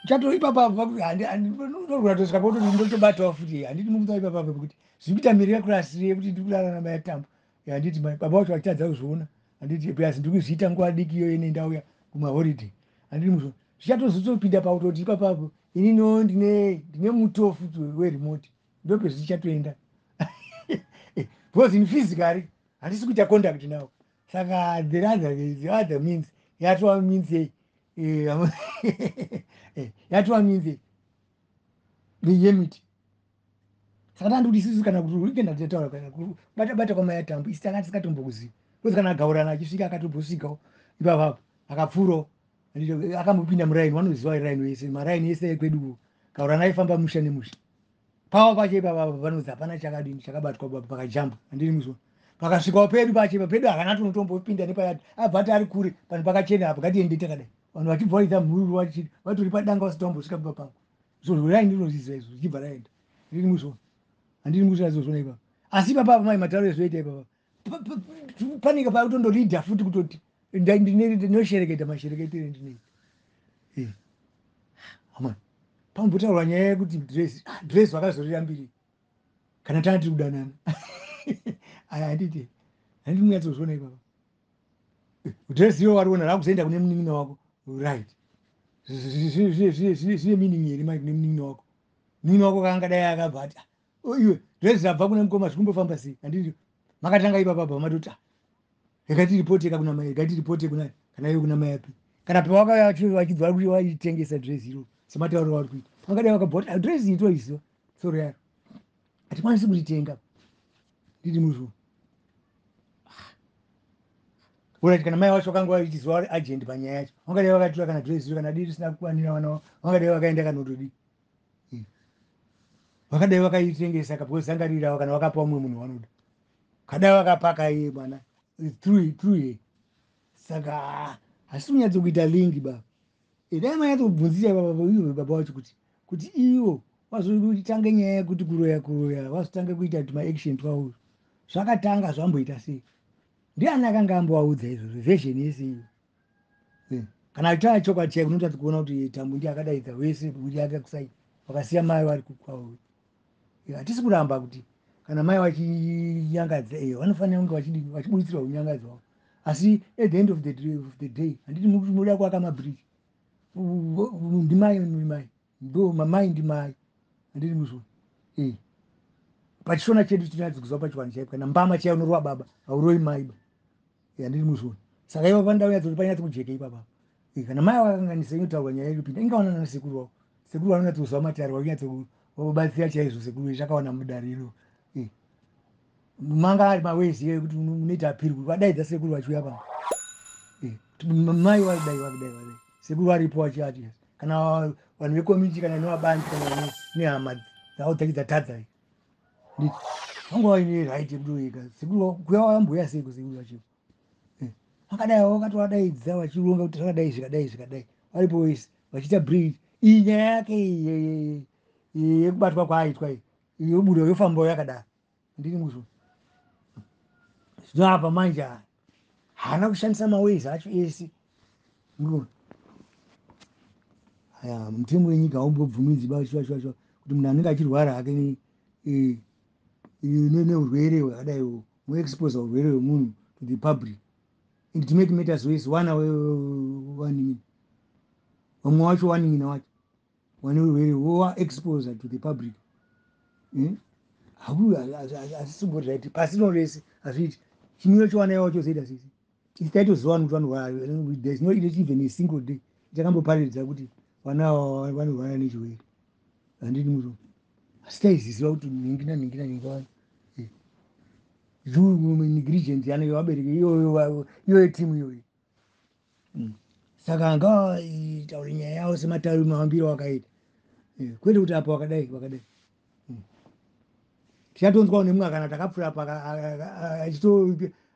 Uchato ipapa ndogona kutosvika pototi ndotobatawo futi. Handiti mukuta ipapa pekuti zviri kuita miraculous yekuti ndiri kurara namai Tambu, handiti? Baba vacho vachitadza kuzviona, handiti? Plus ndiri kuzviita nguva diki iyoyo ine ndauya kumaholiday, handiti? Muzvo zvichatozotopinda pakutoti ipapapo ininiwo ndine muto futi weremote, ndopezvichatoenda, because in physically handisi kuita contact nawo. Saka the other means yatova means yei? Yatova means yei yemiti. Saka tandi kuti isusu kana kuti weekend atitaura kana kubata bata kwamai Tambu, isi tanga tisikatombokuziva, because kana agaurana achisvika akatombosvikawo ipapapo, akapfuurawo, akambopinda muraini. Vanoziva raini yese, maraini ese ekwedu. Gaurana aifamba musha nemusha pavo pacho ipapapa, panonzi hapana chakadini chakabatwa pakajamba, handiri muzvo. Pakasvikawo pedu pacho ipa pedu hakana tonotombopinda nepayati, abva ati ari kure, panhu pakachena apo, ngatiende takadai. Vanhu vachibva vaita mhururu, vatori padanga, vasati vambosvika pamba pangu. So raini ndinozviziva izvo, zvichibva raenda, ndiri muzvo, handiri muzvazozvona ipapa. Asi ipapapa mai matauro ezvoita ipapa, panenge pakutondoridha futi kutoti ndinoshereketa mashereketere ndinoita. Amana, pambotaurwa nyaya yekuti dress, dress vakazorira mbiri kana tanga tiri kudanana. Aya, handiti munyatsozviona ipapa? Dress iyo wariona rakuzoenda kune munin'ina wako, right? Zvine meaning here mai kune munin'ina wako? Munin'ina wako kaangadai akabva ati, ah, iwe, dress rabva kune mukoma, zvikumbofamba sei? Handiti makatanga ipapapa matoti, ah, rekatiripoteka kuna mai, rekatiripote kuna kana iwe kuna mai api, kana pawakauya vachibva kuti vaitengesa dress iro, sematauriro vari kuita, vangadai vakabva kuti, ah, dress iyi toiziva tsoro yaro, hatikwanisi kuritenga. Nditi muzvo alright. Kana mai vacho vakanga vachiziva vari agent panyaya yacho, vangadai vakatora kana dress iro, kana dii risina kukwanira vana, vangadai vakaenda kanotodii, vakadai vakaitengesa because zanga riri ravo, kana vakapa umwe munhu wanoda, kadai vakapaka iye mwana through ye. Saka hasi kunyatsokuita link baba. Dai manyatsokubvunzisa baba ivo, baba vacho, kuti ivo vazotanga nyaya yekuti kuroya kuroya, vazotange kuita tumaaction twavo, zvakatanga zvamboita sei? Ndiani akanga ambovaudza izvozvo, version yese iyo? Kana taa chokwadi chaiko, unotatsa kuona kuti Tambu ndiye akadaidza wese kuti akakusai, vakasiya mai vari kukwavo. Hatisi kuramba kuti kana mai vachinyangadza, vanofanira kunge vachidini, vachiburitsirwa unyangadzi hwavo. Asi at the end of the day, handiti muda kuaka mabridge? Ndimai, ndimai, ndo mamai, ndimai, handiti muzvo? Pachishona chedu tinatsi kuziva pachivanhu chaipo, kana mbama chaiyo unorova baba, hauroi mai ba, handiti muzvona? Saka ivo pandau yadzo kuti panyatsi kujeka ipapa. Kana mai vakakanganisa, inotaurwa nyaya inopinda ingawanana nasekuru wavo. Sekuru vanonyatsoziva matare, vanyatsobatsira chaizvo. Sekuru zvakawana mudare iro manga ari mawezi ekuti munoita appeal kuti vadaidza sekuru vachiuya pano, mai varidai, varidai, varidai, sekuru varipo vachiati kana vanhu vecommunity kana nevabanzi kana nehama dzavo dzachi dzatadza, nditi vanga vaine right yekutoika sekuru kuya. Vamboya seiko sekuru vachivo vakadai, vakatovadaidza vachironga kuti zvakadai, zvikadai, zvikadai, varipo wese vachiita bridge iyi. Nyaya yake iyi yekubatwa kwaaitwa iyi yobuda yofambawo yakadaro, ndiri muzvo. Zvino apa manje haana kushandisa maways acho ese. Aya mutemo wenyika haumbobvumidzi bachivachivachiva kuti munhu anenge achirwara hake neurwere hwakadai muexposa urwere hwemunhu to the public. And to make matters worse, wana waning'ina, vamwe wacho waning'ina wacho wane urwere wowaexposa to the public. Hazisimbori right pasi rino rese, hazviiti. Chimiro chowana wacho zoita sisi isi taitoziva kuti vanorwara. There is no even a single day takamboparidza kuti vana ava vanorwara nechirwere, handiti muzvo? Asi taiziziva kuti nhingi nanhingi nanhingi vano negligence yanenge vabereki iyoyo, timu iyoyo. Saka ngavaitaure nyaya yavo sematauri mavambiro wakaita, kwete kuti apa wakadai wakadai. Tichatonzwawo nemumwe kana takapfuura pa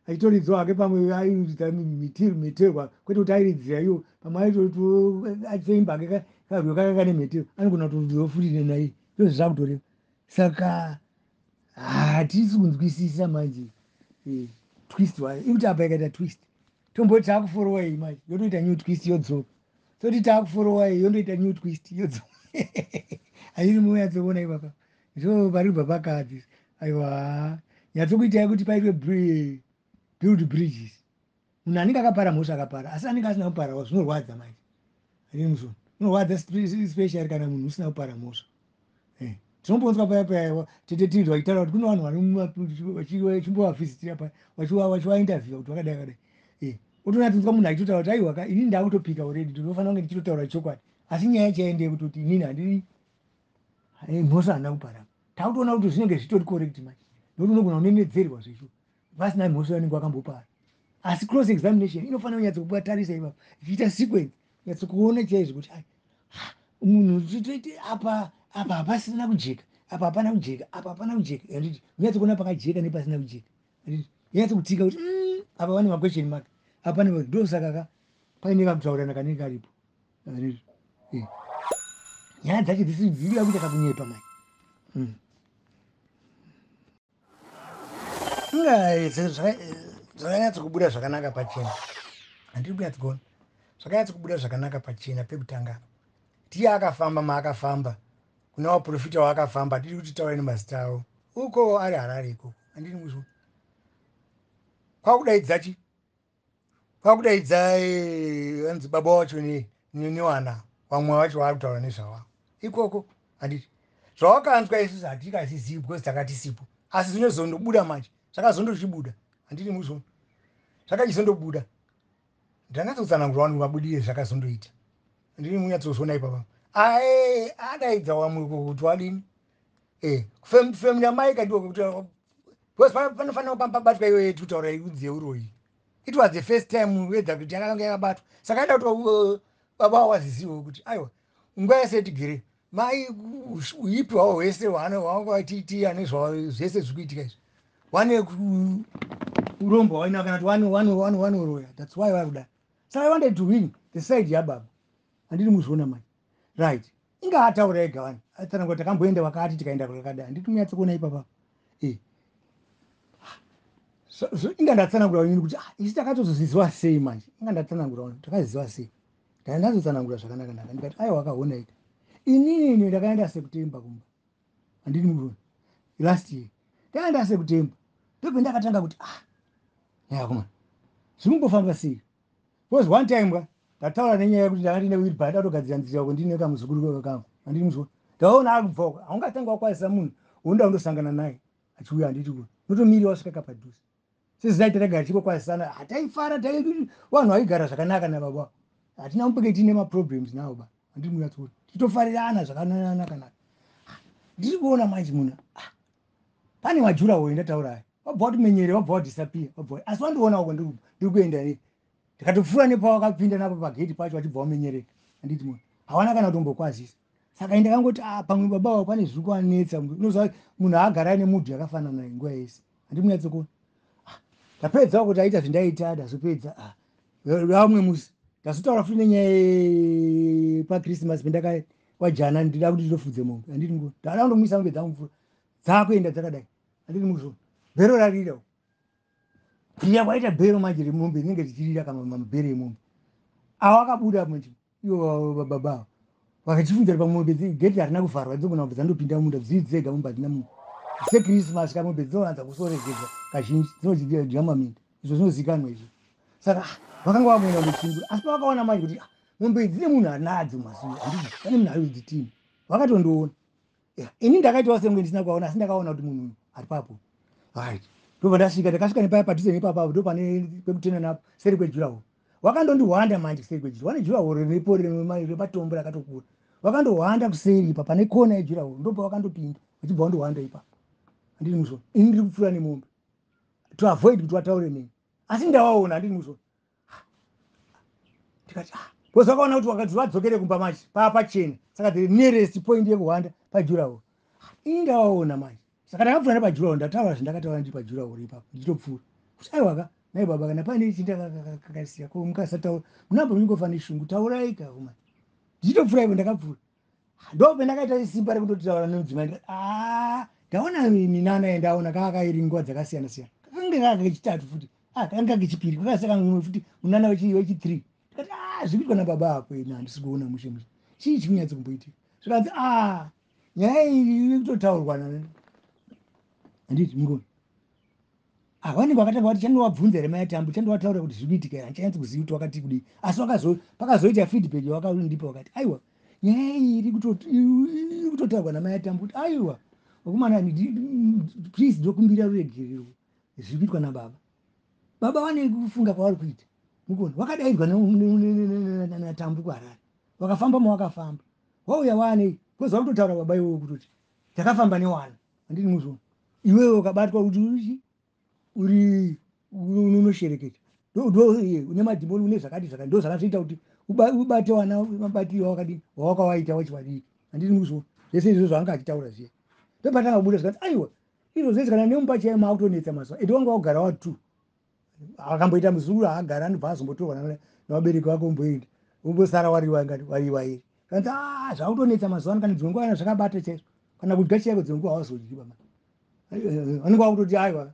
achitoridzwa hake, pamwe airidza mheterwa, kwete kuti airidzira iwo, pamwe achitoimba hake karwiyo kake kane mhetero, anogona kutoridzwawo futi nenai. Ndozvazvakutoreva. Saka hatisi kunzwisisa manje twist wayo ikuti apa ikaita twist, tomboti takufollowa iyi manje, yotoita new twist, yodzoka. Toti taakuforowa iyi yondoita new twist yodzo hairi munyatsoona ipapa ndo pari kubva pakadzi. Aiwa, nyatsokuitai kuti paitwe build bridges. Munhu anenge akapara mhosva akapara, asi anenge asina kuparawo zvinorwadza manje. Handiri musoni zvinorwadza, especially kana munhu usina kupara mhosva. Tinombonzwa paya paya tete tiri vachitaura kuti kune vanhu vachimbovavhizitira paya, vachivainterviewa kuti vakadai vakadai. Otonyatsonzwa munhu achitotaura kuti aiwa ka, inini ndakutopika already, ndinofanira kunge ndichitotaura chokwadi, asi nyaya yacho kutoti inini handii mhosva handina kupara. Takutoona kuti zvinenge zvitori correct manje, nokuti unogona kunenedzerwa zvecho vasina mhosva vanenge vakambopara. Asi cross examination inofanira kunyatsokubatarisa ipapo, ichiita sequence, nyatsokuona chaizvo kuti ai munhu apa apa hapasina kujeka, apa hapana kujeka, apa hapana kujeka. Handiti unyatsokuona pakajeka nepasina kujeka? Handiti unyatsokutika kuti apa pane maquestion mark, apa pane? Ndosaka ka paine kakutaurirana kanenge karipo. Handiti nyaya dzacho dzisidzirira kuita kakunyepa manje. Zvakanyatsokubuda zvakanaka pachena, handiri kunyatsokuona zvakanyatsokubuda zvakanaka pachena. Pekutanga tiye akafamba maakafamba kuna vaprofita waakafamba, tiri kuti taura nemazita avo uko ari Harare ikoko, handiri muzvo kwakudaidza chi kwakudaidza anzi baba wacho newana vamwe vacho vaari kutaura nezvavavo ikoko. Handiti zvawakanzwa isusu hatikazvizivi because takatisipo, asi zvinozondobuda manje, zvakazondochibuda, handiti muzvo zvakachizondobuda. Ndanyatsotsanangura vanhu mabudire zvakazondoita, ndini munyatsozviona ipapa. Ae adaidza vamwe kuti wadini family yamai ndiko kuti because panofanira pabatwa iyoyo yekutaura inzi yeuroyi. It was the first time wedza kuti yakanga yakabatwa, saka aida kuti baba waziziwo kuti aiwa, nguva yese tigere mai uipi hwavo hwese hwavanga nezvese zviri kuitika izvi, wane urombo hwaina kana kuti wanoroya, that's why vari kudai. Saka I wanted to win the side yababa, handiri muzviona manje? Right, inga ataura ega wani, atsanangura takamboenda wakati tikaenda kwakadai, handiti munyatsokuona ipapa? Inga ndatsanangura ini kuti isi takatozozviziva sei manje. Inga ndatsanangura wani, takaziva sei, ndazotsanangura zvakanaka naka, ndikati aiwa, akaona ika inini ndakaenda September kumba, handini murume, last year ndaenda September, ndobve ndakatanga kuti ah, nayakoma zvimumbofamba sei? Because one time ka ndataura nenyaya yekuti ndanga ndine wheelbarrow, ndatogadzira nzira uko, ndine kamuzukuru kangu, handini muzvo ndaona ari kubva uko. Haungatanga wakwazisa munhu woenda undosangana naye achiuya, handiti ku unotomirira wasvika kapadhuze sezinaita tagara tichikokwazisana, hataifara, vanhu vaigara zvakanaka nababa, hatina mupeke tiine maproblems navo ba, handiri munyatsokuti titofarirana zvakanaka. Ndiri kuona manje munhu pane majurawo endataura aya, wabva watimenyere, wabva wadisappear, wabva asi wandiona uko ndiri kuenda nei, ndikatopfuura nepawakapinda napo pageti pacho, vachibva wamenyereka, handiti munhu hawana kana kutombokwazisa. Saka ndakangoti ah, pamwe baba wavo pane zviri kuvanetsa. Unoziva munhu haagara aine mood yakafanana nguva yese, handimunyatsokuona. Ndapedza kuti aita zvindaita, ndazopedza vamwe musi ndazotaura futi nenyaya yepachristmas pendakawajana, ndida kuti ndinofudze mombe, handiti nguva ndada kundomwisa mombe dzangu mvura, dzakuenda dzakadai, handiti muzvo bhero rarira kurira kwaita bhero manje remombe rinenge richirira kana mabhero emombe awo akabuda manje, ivo baba avo vakachifunzira pamombe, geti harina kuvharwa, dzogona kubva dzandopinda mumunda dziri dzega mumba, hadzina munhu. Sechristmas kamombe dzinowanza kusoregedza kazhinji, dzinodya maminda, izvo zvinozikanwa izvo. Saka vakanga vamuenda kundochingura, asi pavakaona manje kuti mombe idzi dzine munhu anadzo masure, handiti pane munhu ari kudzitima, vakatondoona. Ini ndakaitawo senge ndisina kuvaona, asi ndakaona kuti munhu ari papo. Right, ndobva ndasvika, ndakasvika nepaya padhuze nepapapo, ndo pane pekutena napo seri kwejuraho. Wakandondihwanda manje kuseri kwejura, wane juraho riripo rematombo rakatokura, wakandohwanda kuseri ipa pane kona yejuraho, ndopa wakandopinda vachibva wandohwanda ipapo, handiri muzvona? Ini ndiri kupfuura nemombe to avoid kuti wataure neni, asi ndawaona, handiri muzvona? Ndikati ah, because vakaona kuti wakati vadzokere kumba manje paa pachena, saka the nearest point yekuhwanda pajuraho. Ini ndawaona manje, saka ndakapfuura nepajuraho, ndataura zvandakataura ndiri pajuraho ipapo, ndichitopfuura kuti aiwaka nai baba, kana paine chindakakasiya ko mukasataura munamba munongofa neshungu, taurai kauma. Ndichitopfuura ipo, ndakapfuura, ndope ndakaita simba rekutotaura nemudzimai, ndikati a ndaona minana yandaona kaakairi nguva dzakasiyana siyana, kakange kaka kechitatu futi, kakanga kechipiri, kakasaka mumwe futi munana wechi3, ndikati a Ah, zviri kuitwa nababa apo ini handisi kuona mushe mushe. Chii chiri kunyatso kumboitika? Zvikanzi ah, nyaya iyi iri kutotaurwa handiti mungoni. Ah, vanenge vakatanga vati chandovabvunza here mai Tambu, chandovataurira kuti zviri kuitika here, handichanyatsi kuziva kuti wakati kudii. Asi pakazoita feedback yavakandipa vakati aiwa, nyaya iyi iri kutotaurwa namai Tambu kuti aiwa, vakomana, please ndokumbira ruregerero zviri kuitwa nababa. Baba vane kufunga kwavari kuita. Mukona vakadaidzwa naTambu kuHarare, vakafamba mawakafamba, wauya waanei, because vari kutotaura baba iwowo kutoti takafamba newana, handiti muzvona. Iwewe ukabatwa kuti uri uri unoshereketa, une madhimoni, une zvakati zvakati, ndo zvakazoita kuti ubate wana mabatiro wakadini wawakawaita wachiwadiki, handiti muzvona. Zvese izvo zvaanga achitaura zviya, ndopatanga kubuda zvikati aiwa, izvo zvese kana nemupa chaiyo maakutonetsa mazuva ende wanga wagara watu akamboita muzukuru haagara, anobva azombotorwa navabereki vako, omboenda ombosara wariwa ngati wariwa iri. Kanzi a zvakutonetsa mazuva ano, kana dzimwe nguva kana zvakabata chaizvo, kana kudya chaiko dzimwe nguva hawazodyi baba, vanenge vakutoti aiwa,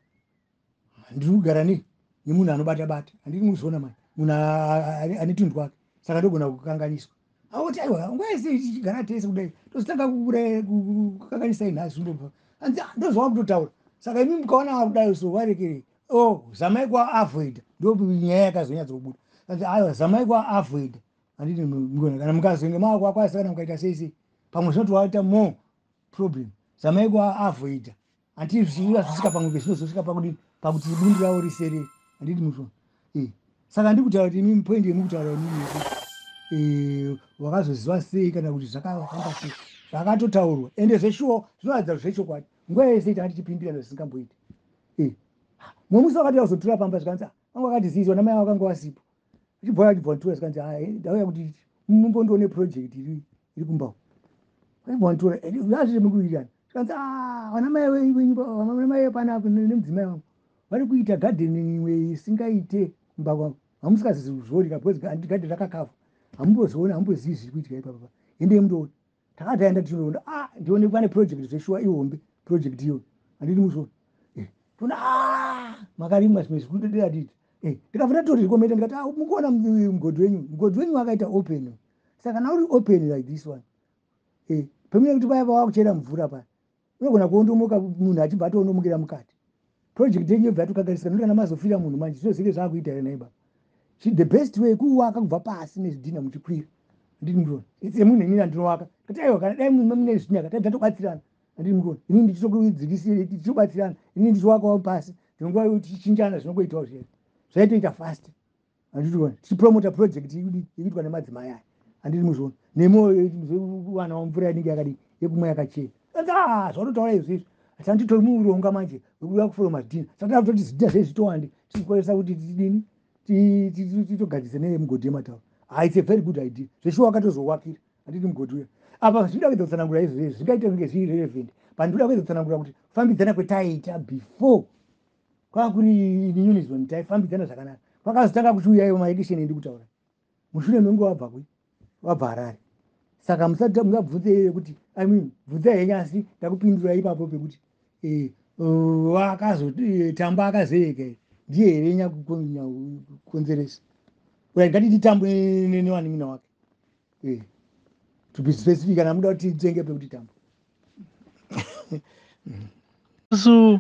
ndiri kugara nei nemunhu anobata bata, handiti muzviona mani, munhu ane tunhu twake, saka ndogona kukanganiswa. Auti aiwa, nguva yese tichigara tese kudai tozotanga kukanganisai nhasi zvimbobva. Anzi ndozvava kutotaura, saka imi mukaona akudai so varekerei, oh, zamai kuavoida. Ndo nyaya yakazonyatsokubuda. Anzi aiwa, zamai kuavoida, handiti mugona, kana mukazonge maakuakwasa kana mukaita sei sei, pamwe zvinotovaita more problem, zamai kuavoida handiti zvisvika pamwe pezvinozosvika pakudini, pakuti bundu ravo riserere, handiti muzvona. Saka ndikutaura kuti imi point yemukutaura imimi yekuti wakazoziva sei kana kuti zvakafamba sei, zvakatotaurwa ende zveshuwa zvinoratidza kuti zvechokwadi. Nguva yese tanga tichipindirana zvisingamboiti. Mumwe musi wakati wazotura pamba, zvikanzi vanga vakatizivisa vana mai vakanga vasipo, achibva achibva zvikanzi ndauya kuti mumbondione project iri kumba, achibva wanditora zvazviri mukuwirirana. Zvikanzi vana mai venyu, vana mai panapa nemudzimai wangu vari kuita gardening imwe isingaite kumba kwangu, hamusikazozvioni because garden rakakavha, hamumbozioni, hamumbozivi zviri kuitika ipapa, endei mundoona. Takati taenda tichinoona, ah, ndione pane project zveshuwa ihombe project iyo, handiti muzviona. Toona ah, makarimwa zvimwe zvikudaditi. Ndikabva ndatorikomenda ndikati ah, mukuona mugodhi wenyu, mugodhi wenyu wakaita open, saka kana uri open like this one, pamwe kuti paya pavakuchera mvura paya unogona kuondomoka, munhu achibva atoondomokera mukati, project yenyu yobva yatokanganisika, nokuti kana mazofira munhu manje zvinozenge zvaakuita here naiba. The best way kuwaka kubva pasi nezvidhina muchikwira, handiti mukuona. Semunhu inini andinovaka kati aiwa, kana dai mune zvidhina ka taibva tobatsirana, handiti mukuona, inini ndichitokudzikisire tichitobatsirana, inini ndichiwakawo pasi, dzimwe tichichinjana, zvinongoitawo zviya zvaitoita fast, handiti kuona, tichipromota project ikuitwa nemadzimai aya, handiti muzviona, nemoyo wanawo mvura inenge yakadii yekumwa yakachena. Zvaunotaura izvo izvo sanditori muuronga manje wekuda kuforoma zvidhina, saka toda kutoti zvidhina zvei zvitowande, tichikwanisa kuti tidini, titogadzise nemugodhi yemataura. Ah, it's a very good idea zveshuwa, wakatozowakira, handiti mugodhi uya apa. Zvinoda kuedza kutsanangura izvo izvi zvingaite kunge zviri relevant, but ndoda kuedza kutsanangura kuti kufambidzana kwetaiita before kwanga kuri in unison, taifambidzana zvakanaka. Kwakazotanga kuchiuya iwo maaction endikutaura mushure menguva wabva kui wabva Harare. Saka musabvunze iyoyo kuti, I mean, bvunzai henyu, asi ndakupindura ipapo pekuti wakazotamba akazoeka ndiye here nyakukonzeresa uya, ngatiti Tambu newanin'ina wake, to be specific, kana muda kuti titenge pekuti Tambu. Isusu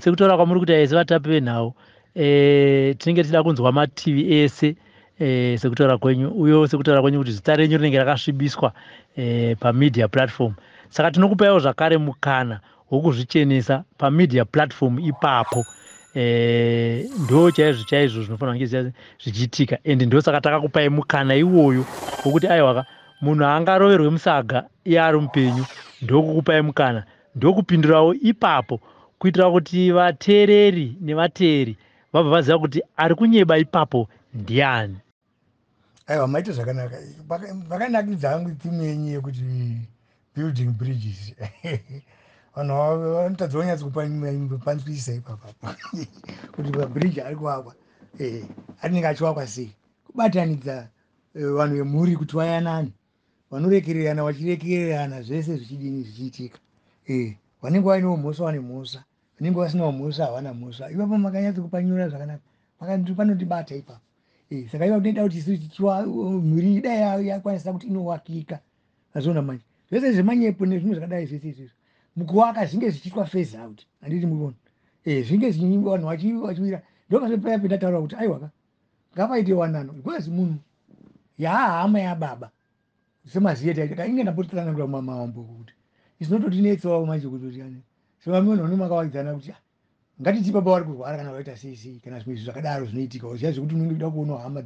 sekutaura kwamuri kuti aise vatapi venhau, tinenge tichida kunzwa mativi ese, sekutaura kwenyu uyo, sekutaura kwenyu kuti zita renyu rinenge rakasvibiswa pamedia platform, saka tinokupaiwo zvakare mukana wokuzvichenesa pamedia platform ipapo. Ndo chaizvo chaizvo zvinofanira kunge zvichiitika, and ndosaka takakupai mukana iwoyo wokuti aiwaka, munhu haangaroverwe musaga iye ari mupenyu. Ndokukupai mukana, ndokupindurawo ipapo kuitira kuti vateereri nevateeri vabva vaziva kuti ari kunyeba ipapo ndiani. Aiwa, maita zvakanaka. Vakanakidza hangu theme yenyu yekuti building bridges. Vanhu vanotadza kunyatso kupanzwisisa ipapa kuti mabridge ari kuvakwa anenge achivakwa sei, kubatanidza vanhu vemhuri kuti vayanane, vanorekererana, vachirekererana, zvese zvichidini, zvichiitika. Vanenge vainewo mhosva vane mhosva, vanenge vasinawo mhosva havana mhosva. Ipapo makanyatso kupanyura zvakanaka, panondibata ipapo. Saka iva tinoda kuti isu mhuri dai yakwanisa kuti inowakika. Azviona manje zvese zvemanyepo nezvimwe zvakadai, zvese izvizvo mukuwaka zvinge zvichiitwa phase out, handiti mukuona? Zvinge vanhu vachiwira. Ndopasepaya pendataura kuti aiwaka, ngapaite wanano, because munhu yaahama yababa semaziye taita inge ndambotsanangura mumamambo kuti izinototinetsawo manje kutoti sevamwe vanhu makawadzana kuti, ah, ngatiti baba vari kurwara kana vaita sei sei kana zvimwe zvinhu zvakadaro zvinoitika ziya zvekuti unenge kuda kuonawo hama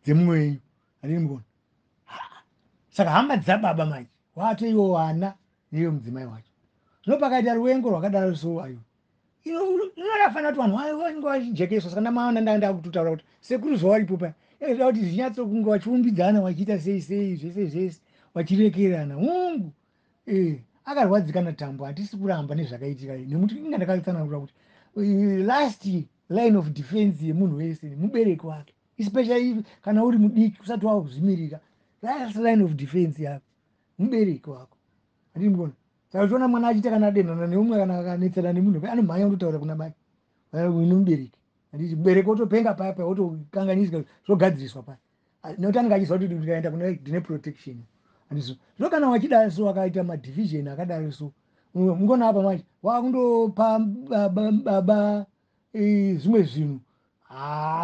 dzemumwe wenyu, handini mukuona? Saka hama dzababa manje watoiwo vana neiwe mudzimai wacho. Zvino pakaita ruvengo rwakadaro, so ayo inorafanira kuti vanhu vange vachijekeswa. Saka ndamaona ndakutotaura kuti sekuru zvawaripo paya yaida kuti zvinyatsokunge vachiumbidzana, vachiita sei sei, zvese zvese vachirekerana. Hungu, akarwadzikana Tambo, hatisi kuramba nezvakaitika, nekuti inga ndakatsanangura kuti last line of defense yemunhu wese mubereki wake, especially kana uri mudiki usati wakuzvimirira. Last line of defense yako mubereki wako, handii mukuona? Saka uchiona mwana achiita kana adenhana neumwe kana akanetsana nemunhu, anomhanya kundotaura kuna mai nomubereki, handiti? Mubereki wotopenga paya paya, wotokanganisika, zvogadziriswa paya, nekuti anenge achiziva kuti ndikaenda kuna ndine protection, handizvo? Zvino kana wachidaro so, wakaita madivision akadaro so, mungona apa manje wakundopa baba zvimwe zvinhu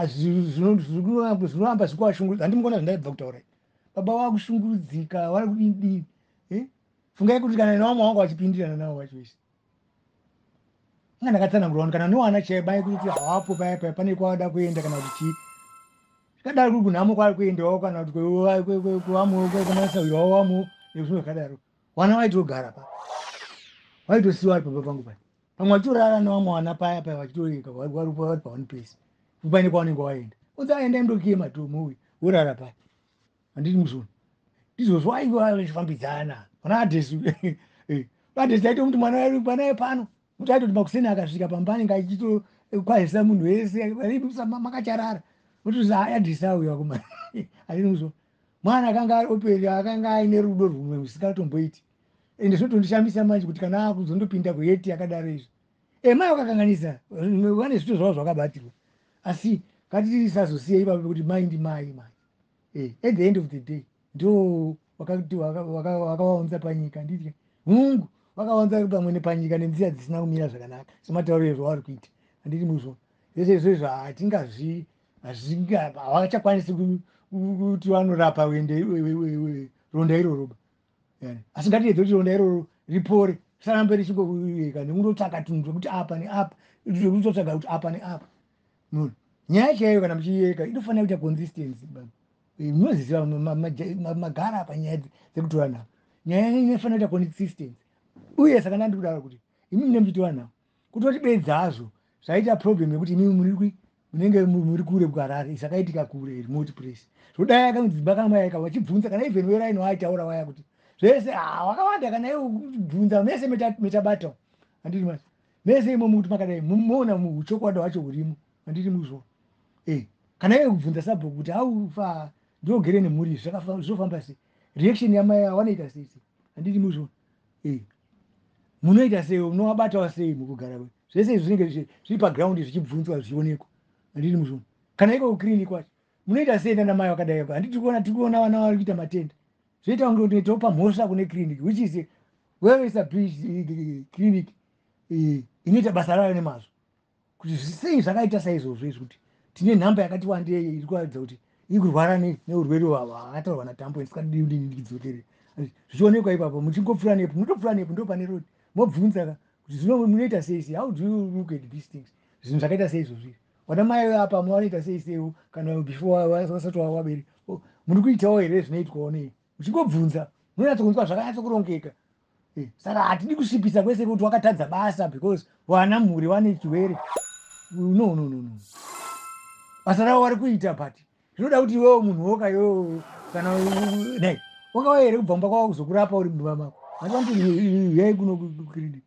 zvinoramba zvikuvashungurudza. Handimukona zvandaibva kutaura, baba vakushungurudzika, vari kudini? Fungai kuti kana nevamwe vanga vachipindirana navo vacho vese, inga ndakatsanangura vanhu kana newana chaibai kuti havapo paya paya pane kwavada kuenda kana kuti chii zvikadaro, kuri kunhamo kwaari kuendawo kana kuti kuvamwe kumasawiro wavo vamwe nezvimwe zvakadaro. Vana vaitogara pa vaitosiyiwa vari pamba pangu paya, pamwe vachitorara nevamwe vana paya paya, vachitoreka vari paone place paine kwavanenge vaenda. Unzi aenda indokiye matomo uyu worara paya, handiti muzvona? Ndizvozvo aiva vachifambidzana vana adhesi. Adhesi aito kuti mwana panaye pano kuti aitoti makuseni akasvika pamba anenge achitokwazisa munhu wese makacharara, otozi adhesi auya kuma, handiti muzvona? Mwana akanga ari open, akanga aine rudo rumwe rusingatomboiti. Ende zvinotondishamisa manje kuti kana akuzondopinda kuheti yakadaro izvi, mai vakakanganisa, vane zvito zvavo zvakabatirwa, asi ngatisazosiye ipapo pekuti mai ndimai mai. At the end of the day ndo vakavaunza panyika, nditya hungu vakaunza pamwe nepanyika nenzira dzisina kumira zvakanaka sematauriro zvavari kuita, handiti muzvona? Zvese izvozvo hatingazvi havachakwanisi kuti vanorapa ronda iroro, asi ngatiedze kuti ronda iroro ripore, risarambe richingoeka nekundotsvaka tunhu twekuti apa neapa, kutotsvaga kuti apa neapa. Nyaya chaiyo kana muchiyeka inofanira kuita consistency. Munoziziva magara panyaya dzekutora nhau, nyaya inofanira kuita consistency. Uye saka ndandi kudaro kuti imi mune muchitora nhau, kutoti bedzazvo zvaita problem yekuti imimi muri munenge muri kure kuHarare, zvakaitika kure, remote place. Zvodai akanzimba kamaika vachibvunza kana even weraini waaitaura waya kuti zvese wakawanda, kana iwe kubvunza mese metabata, handiti? Ma mese imomo kuti makadai moona uchokwadi hwacho hurimo, handiti muzvo? Kana iwe kubvunza sabhuku kuti aufa ndogere nemhuri, zvinofamba sei? Reaction yamai wanoita sei sei, handiti muzvo? Munoita sei? Unovabatawo sei mukugara kwe? Zvese izvi zvinenge zviri paground zvichibvunzwa, zvichionekwa, handiti muzvo? Kana iko kukiriniki kwacho munoita sei nana mai vakadai? Handiti kuona tiri kuona vana vari kuita matenda, zvoita kunge topa mhosva kune clinic, which is well established clinic inoita basa rayo nemazvo. Kuti sei zvakaita saizvozvo izvi, kuti tine nhamba yakati wandei iri kuratidza kuti iri kurwara neurwere hwakataurwa naTambo, ndisikadidzokere zvichionekwa ipapo. Muchingopfuura nepo, munotopfuura nepo, ndo pane road, mobvunza ka kuti zvino munoita sei sei? How do you look at these things, zvinhu zvakaita seizvozvo izvi? Vana mai apa vanoita sei seiwo kana before vasati wavaberi, muri kuitawo here zvinoitwawo nei? Muchingobvunza munonyatsokunzwa zvakanyatsokurongeka. Saka hatidi kusvipisa kwese kuti wakatadza basa because vana mhuri vane chirwere. No, no, no, no, basa ravo vari kuita, but zvinoda kuti iwewo munhu woka iwewo kana nei wakauya here kubva mumba kwavo kuzokurapa uri mumba mako? Handi vanoti uyai kuno kukiriniki.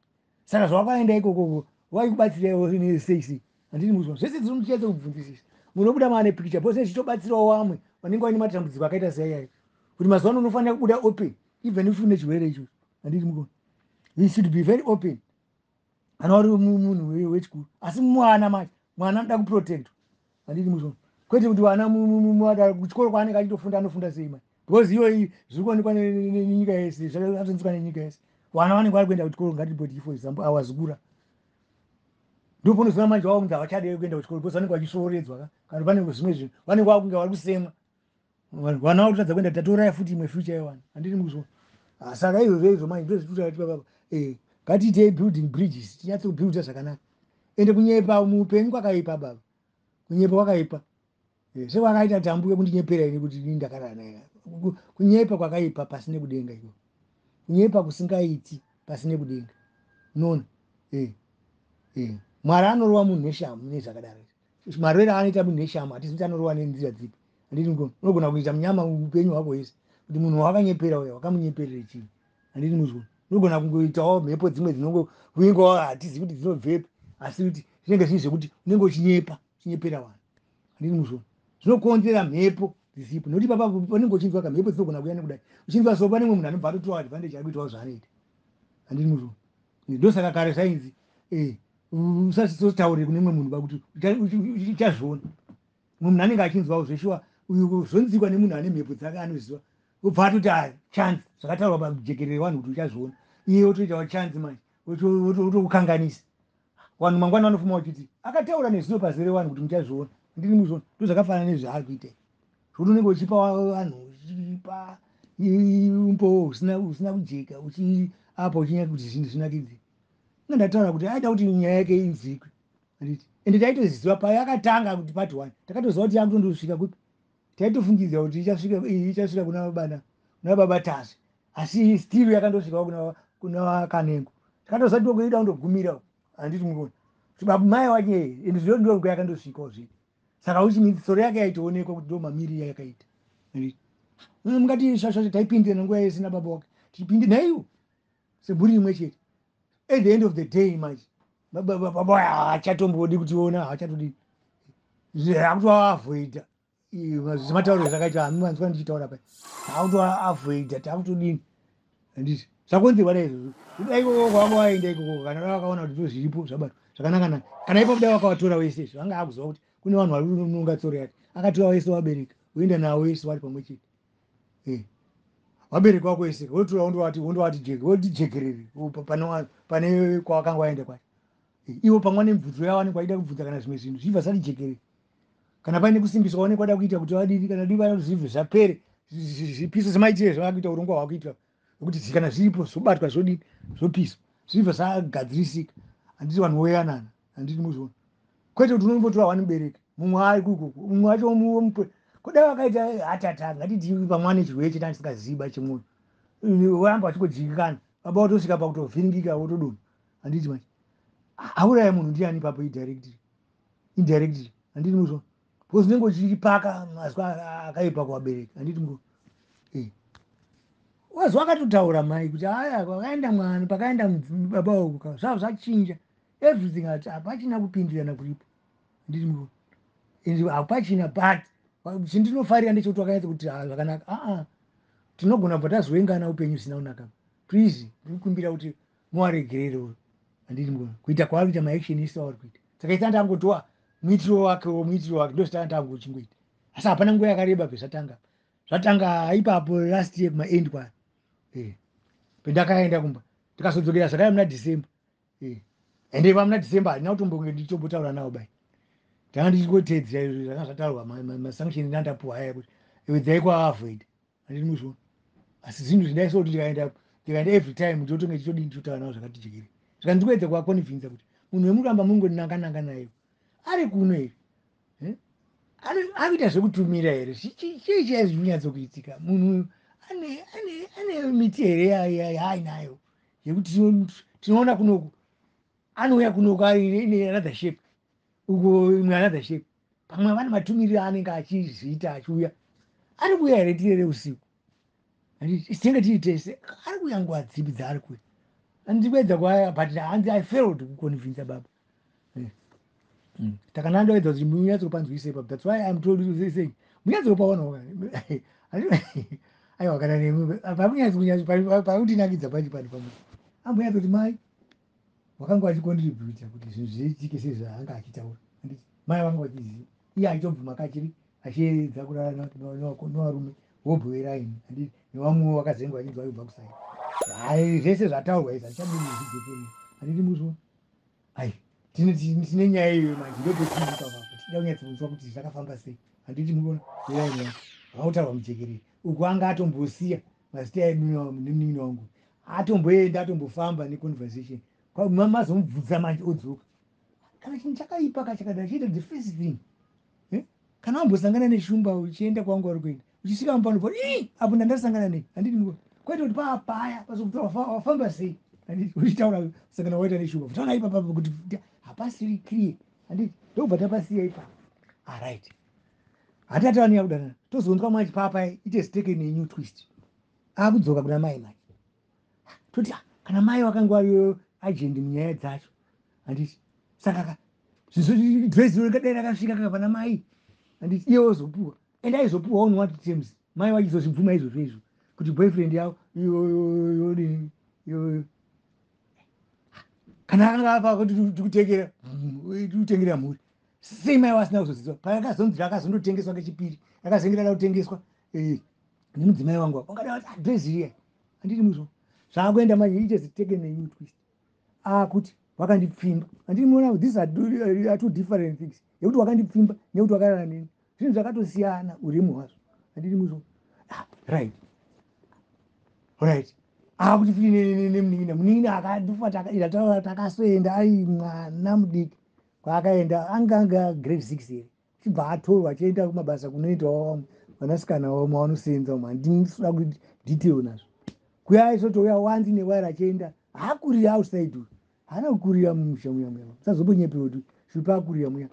Saka zvawakaenda ikokoko vaikubatsiraiwo sei sei, handiti muzwa? Zvese dzinomuchinyatsa kubvunzisisa, munobuda maane picture because zvichitobatsirawo vamwe vanenge vaine matambudziko akaita seiyayo, kuti mazuva ano unofanira kubuda open even if une chirwere ichocho, handiti mukona? He should be very open kana uri munhu wechikuru. Asi mwana manje, mwana anoda kuprotectwa. Handiti muzvona? Kwete kuti vana kuchikoro kwaanenge achitofunda, anofunda sei mai? Because iyo zviri kuonekwa nenyika yese, zvakatonzwa nenyika yese. Vana vanenge vari kuenda kuchikoro, ngatiboti, for example, awazukura, ndoponoziva manje wavo kunzi havachade kuenda kuchikoro because vanenge vachisvooredzwa ka, kana pane zvimwe zvinhu vanenge vakunge vari kusemwa. Vana vakutadza kuenda, tatouraya futi imwe future yevana. Handiti muzvona? Ah, saka izvozvo izvo manje ndozvitutaura baba, ngatiitei building bridges, tinyatsokubuilda zvakanaka. Ende kunyepa muupenyu kwakaipa, baba, kunyepa kwakaipa. Sekwakaita Tambuke kundinyepera ini kuti ini ndakarara naye. Kunyepa kwakaipa pasine kudenga iko, kunyepa kusingaiti pasine kudenga, unoona? Mwari anorova munhu neshamu nezvakadaro. Marwere aanoita munhu neshamu, hatizi kuti anorova nenzira dzipi. Handiti unogona kuita munyama upenyu hwako hwese kuti munhu wakanyepera uya wakamunyeperere chii? Handiti muzvona? Unogona kungoitawo mhepo dzimwe dzinongovingawo, hatizivi kuti dzinobvepi, asi kuti zvinenge zvii zvekuti unenge uchinyepa, uchinyepera vanhu. Handiti muzvona? Zvinokonzera mhepo dzisipo, nokuti papa unenge uchinzwa ka mhepo dzinogona kuuya nekudai uchinzwa. So pane mumwe munhu anobva atotora advantage, ari kuitawo zvaanoita. Handiti muzvona? Ndosaka kare zvainzi usatotaurire kune mumwe munhu pakuti uchazviona. Mumwe munhu anenge achinzwawo zveshuwa, uyu zvonzikwa nemunhu ane mhepo dzake, anoziva, obva atoti a chance zvakataurwa pajekerere vanhu kuti uchazviona, iye otoitawo chance manje, otokukanganisa. Vanhu mangwana vanofuma vachiti akataura nezvino pazere vanhu kuti muchazviona. Ndini muzviona, ndo zvakafanana nezvaari kuita, zvokuti unenge uchipa vanhu, uchipa umbowo usina kujeka, uchiapa uchinyaka kuti zvinhu zvinakidze. Inga ndataura kuti aida kuti nyaya yake inzwikwe, handiti? Ende taitoziva payakatanga kuti part one, takatoziva kuti yakutondosvika kupi. Taitofungidzira kuti ichasvika kuna baba Tasvi, asi still yakandosvikawo kuna Kanengo. Takatoziva kuti ndokuida kundogumira, handiti mukuona kuti baba mai wache? Ende zvino ndo yakandosvikawo zvino. Saka uchi tsoro yake yaitoonekwa kuti ndo mamiriro yakaita. Mungati shashasha taipindira nguva yese nababa wake, tichipinde naiwo semhuri imwe chete. At the end of the day manje baba haachatombodi kutiona, haachatodini, akutoavoida sematauriro zvakaita. Hamimanzwa ndichitaura pai, takutoavoida, takutodini, handiti? Zvakonzerwa naizvozvo. Kudai ikoko kwanga waenda ikoko, kana vakaona kuti ndo zviripo zvabatwa zvakanaka, kana ipapo dai vakavatora wese, vanga akuziva kuti kune vanhu vari kunonga tsoro yake, akatora wese wabereka, oenda navo wese vari pamwe chete. Vabereki vako wese wotora, wondovati jeke, woti jekerere pane kwavakanga waenda kwacho. Ivo pamwe nemibvunzo yavo vanenge vaida kubvunza kana zvimwe zvinhu, zvibva zvati jekerere. Kana paine kusimbiswa vanenge vada kuita kuti vadini, kana dii, zvibve zvapere, zvipiso, semaitire zvavakuita, urongwa hwakuitwa nekuti kana zviripo zvobatwa, zvodini, zvopiswa, zvibva zvagadzirisika. Handiti vanhu voyanana? Handiti muzviona? Kwete kuti unombotora wani mubereki mumwe ari kuikoko, mumwe wacho mupe. Kudai vakaita hatata, ngatiti pamwe ane chirwere chete andisingazivi chemwoyo, voramba vachingodzikikana, baba votosvika pakutovhiringika, votodonha. Handiti manje auraya munhu ndiani ipapo? Indirectly, indirectly, handiti muzviona? Because unenge uchipaka mazwi akaipa kuvabereki. Handiti muzviona? Wazi wakatotaura mai kuti aya kwakaenda mwana, pakaenda baba uku, zvava zvachinja everything, ati hapachina kupindirana kuripo. Handiti muzviona? Ende hapachina. But chindinofarira ndechekuti wakanyatsa kuti zvakanaka. Aa, tinogona kubva tazoengana upenyu usina kunaka. Please, ndikukumbira kuti muwaregerere. Handiti muzviona kuita kwaari kuita, maaction ese aari kuita? Saka isana tangotoa muitiro wake, muitiro wake ndozvitanga tango uchingoita, asi hapana nguva yakareba pezvatanga. Zvatanga ipapo last year kumaend kwayo, pendakaenda kumba, tikazodzokera zvakare muna December. Ende ipa muna December handina kutombonge ndichitombotaura navo bai. Tanga ndichingotedzera izvo zvanga zvataurwa, masanction ndandapuwa aya kuti edzai kuavoid. Handiti muzviona? Asi zvinhu zvindaiso kuti ndikaenda every time ndotonge ndichitodini, ndichotaura navo zvakati jekere. Zvika ndikuedza kuvaconvinza kuti munhu wemuramba mungonanga nanga naye ari kuno here? Ari kuita zvekutumira here? Chii chaizvo kunyatsokuitika? Munhu ane miti here yaainayo yekuti tinoona kunoku anouya kunoku ari ine another shape, uko imwe another shape? Pamwe vane matumiriro aanenge achizviita achiuya. Ari kuuya here tirere usiku tinenge tiri tese? Ari kuuya nguva dzipi dzaari kuuya? Andikuedza kuaya, but hanzi I failed kuconvinza baba. Taka ndandoedza kuti munyatsopanzwise ipapo. That's why I'm told you saying munyatsopaonawo. Aiwa, kana nemi pakutinakidza pacho pani pamwe ambonyatso kuti mai wakanga vachicontributa kuti zvinhu zviitike sezvaanga achitaura. Handiti mai vanga vachiziva? Iye achitobvuma kachiri achiedza kurara nevarume wobhoeraini, handiti? Nevamwewo vakazenge vachinzwa vachibva kusai. Hai, zvese zvataurwa izvi hazvichadini zvijekerere, handiti? Muzvo ai tine nyaya iyoyo manje, ndopetiripapapo tichida kunyatsonzwa kuti zvakafamba sei, handiti? Muona eraini wacho zvakutaurwa mujekerere uku, anga atombosiya mazita edu nemunin'ina wangu, atomboenda, atombofamba neconversation, mazomubvunza manje odzoka. Kana chinhu chakaipa kachakadai chiita the first thing, eh? Kana wambosangana neshumba uchienda kwangu wari kuenda, uchisvika mupano po, ii, apo ndandasangana nei, handiti? Muko kwete kuti paapaya pazokutora wafamba sei, handiti? Uchitaura kusangana waita neshumba, taura ipapapo kuti hapasiri clear, handiti? Ndobva tapasiya ipapo. Alright, hatati vaniya kudanana, tozonzwa manje papa it has taken a new twist, akudzoka kuna mai manje. Toti, ah, kana mai vakanga variyo agent munyaya dzacho, handiti? Saka dress ringadai rakasvika kaka pana mai, handiti? Iye wozopuwa, and aizopuwa on what terms? Mai vachizozvibvuma izvozvo izvo kuti boyfriend yavo yodini? Kana akanga apa kuti tikutengera mhuri sei, mai vasina kuzozidzwa? Parakazonzi rakazondotengeswa kechipiri, rakazenge rada kutengeswa nemudzimai wangu, wakada kuti dress riya, handiti? Muzvo zvaakuenda manje, it has taken a new twist, akuti wakandipfimba, handiti? Muona, these are two different things, yekuti wakandipfimba nekuti wakarara neni, zvinhu zvakatosiyana uremu hwazvo, handiti? Muzvo, ah, right, akuti futi nemunin'ina, munin'ina akandifa takasoenda ari mwana mudiki, kwaakaenda anga anga grade 6 here, chibva atorwa achienda kumabasa kunoitawo vamwe vanasikana vamwe vanosenza umu, handinoda kuti detail nazvo. Kuya aisotouya wanzi newaira achienda, haakurira outside uyu, haana kukurira mumusha muya muya, musazombonyepewa kuti zvipa akurira muya,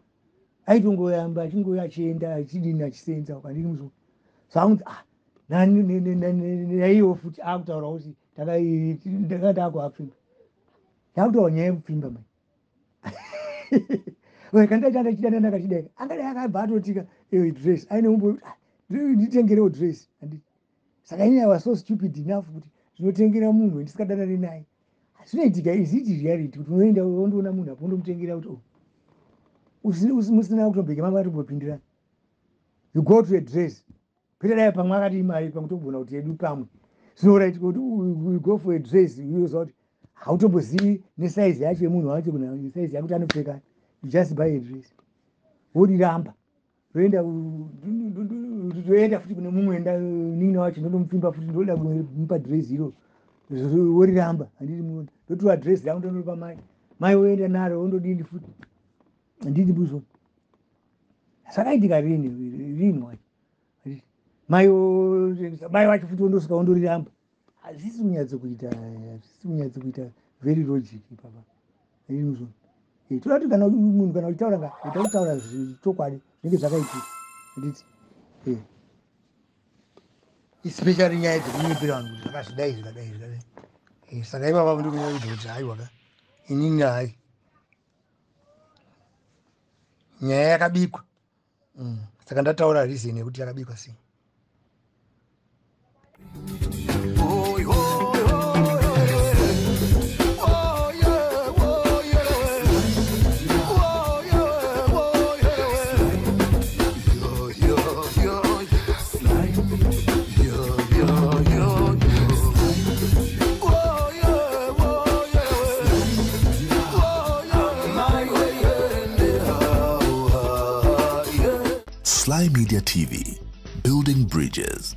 aitongoyamba achingouya achienda achidini achisenza, handini? Muzo so akunzi, ah, naiwo futi akutaura kuti ndakanga ndakuapfimba, ndakutaura nyaya yekupfimba mai. Kana ndachida ndakachidai, angadai akabva atotika dress aine umbo, ah, nditengerewo dress, handiti? Saka ini I was so stupid enough kuti zvinotengera munhu ndisikadanani naye, zvinoitika? Is it reality kuti unoenda wondoona munhu apo undomutengera kuti, oh, musina kutombeke makatombopindirana, you go to a dress? Kwete, dai pamwe akati mari, pamwe togona kuti yedu pamwe zvinoraitika kuti you go for a dress, uyoziva kuti hautombozivi nesaizi yacho yemunhu wacho, kuna saizi yakuti anopfeka, you just buy a dress, woriramba, roenda, roenda futi kune mumwe nin'ina wacho, ndondomupfimba futi, ndoda kumupa dress iro, woriramba, handiti? Muona, ndotora dress rangu, ndondopa mai, mai woenda naro, wondodini futi, handiti? Buzvo zvakaitika rini rini wacho mai, mai wacho futi wondosvika wondoriramba. Hazvisi kunyatsokuita, hazvisi kunyatsokuita very logic ipapa inozvo. Toda kuti kana munhu kana uchitaura nga ita kutaura zvechokwadi zvinenge zvakaitika, handiti? Especially nyaya dzekunyepera vanhu kuti zvakazvidai, zvikadai, zvikadai. Saka ipapa ndikunyatsokuti kuti haiwa ka, inini hai, nyaya yakabikwa. Saka ndataura reason yekuti yakabikwa sei. Oh, oh, oh, yeah, oh, yeah. Oh, yeah, oh, yeah. Yo, yo, yo, yo, yo, yo, yo. Oh, yeah, oh, yeah. Oh, yeah. My way, yeah, yeah. Sly Media TV, building bridges.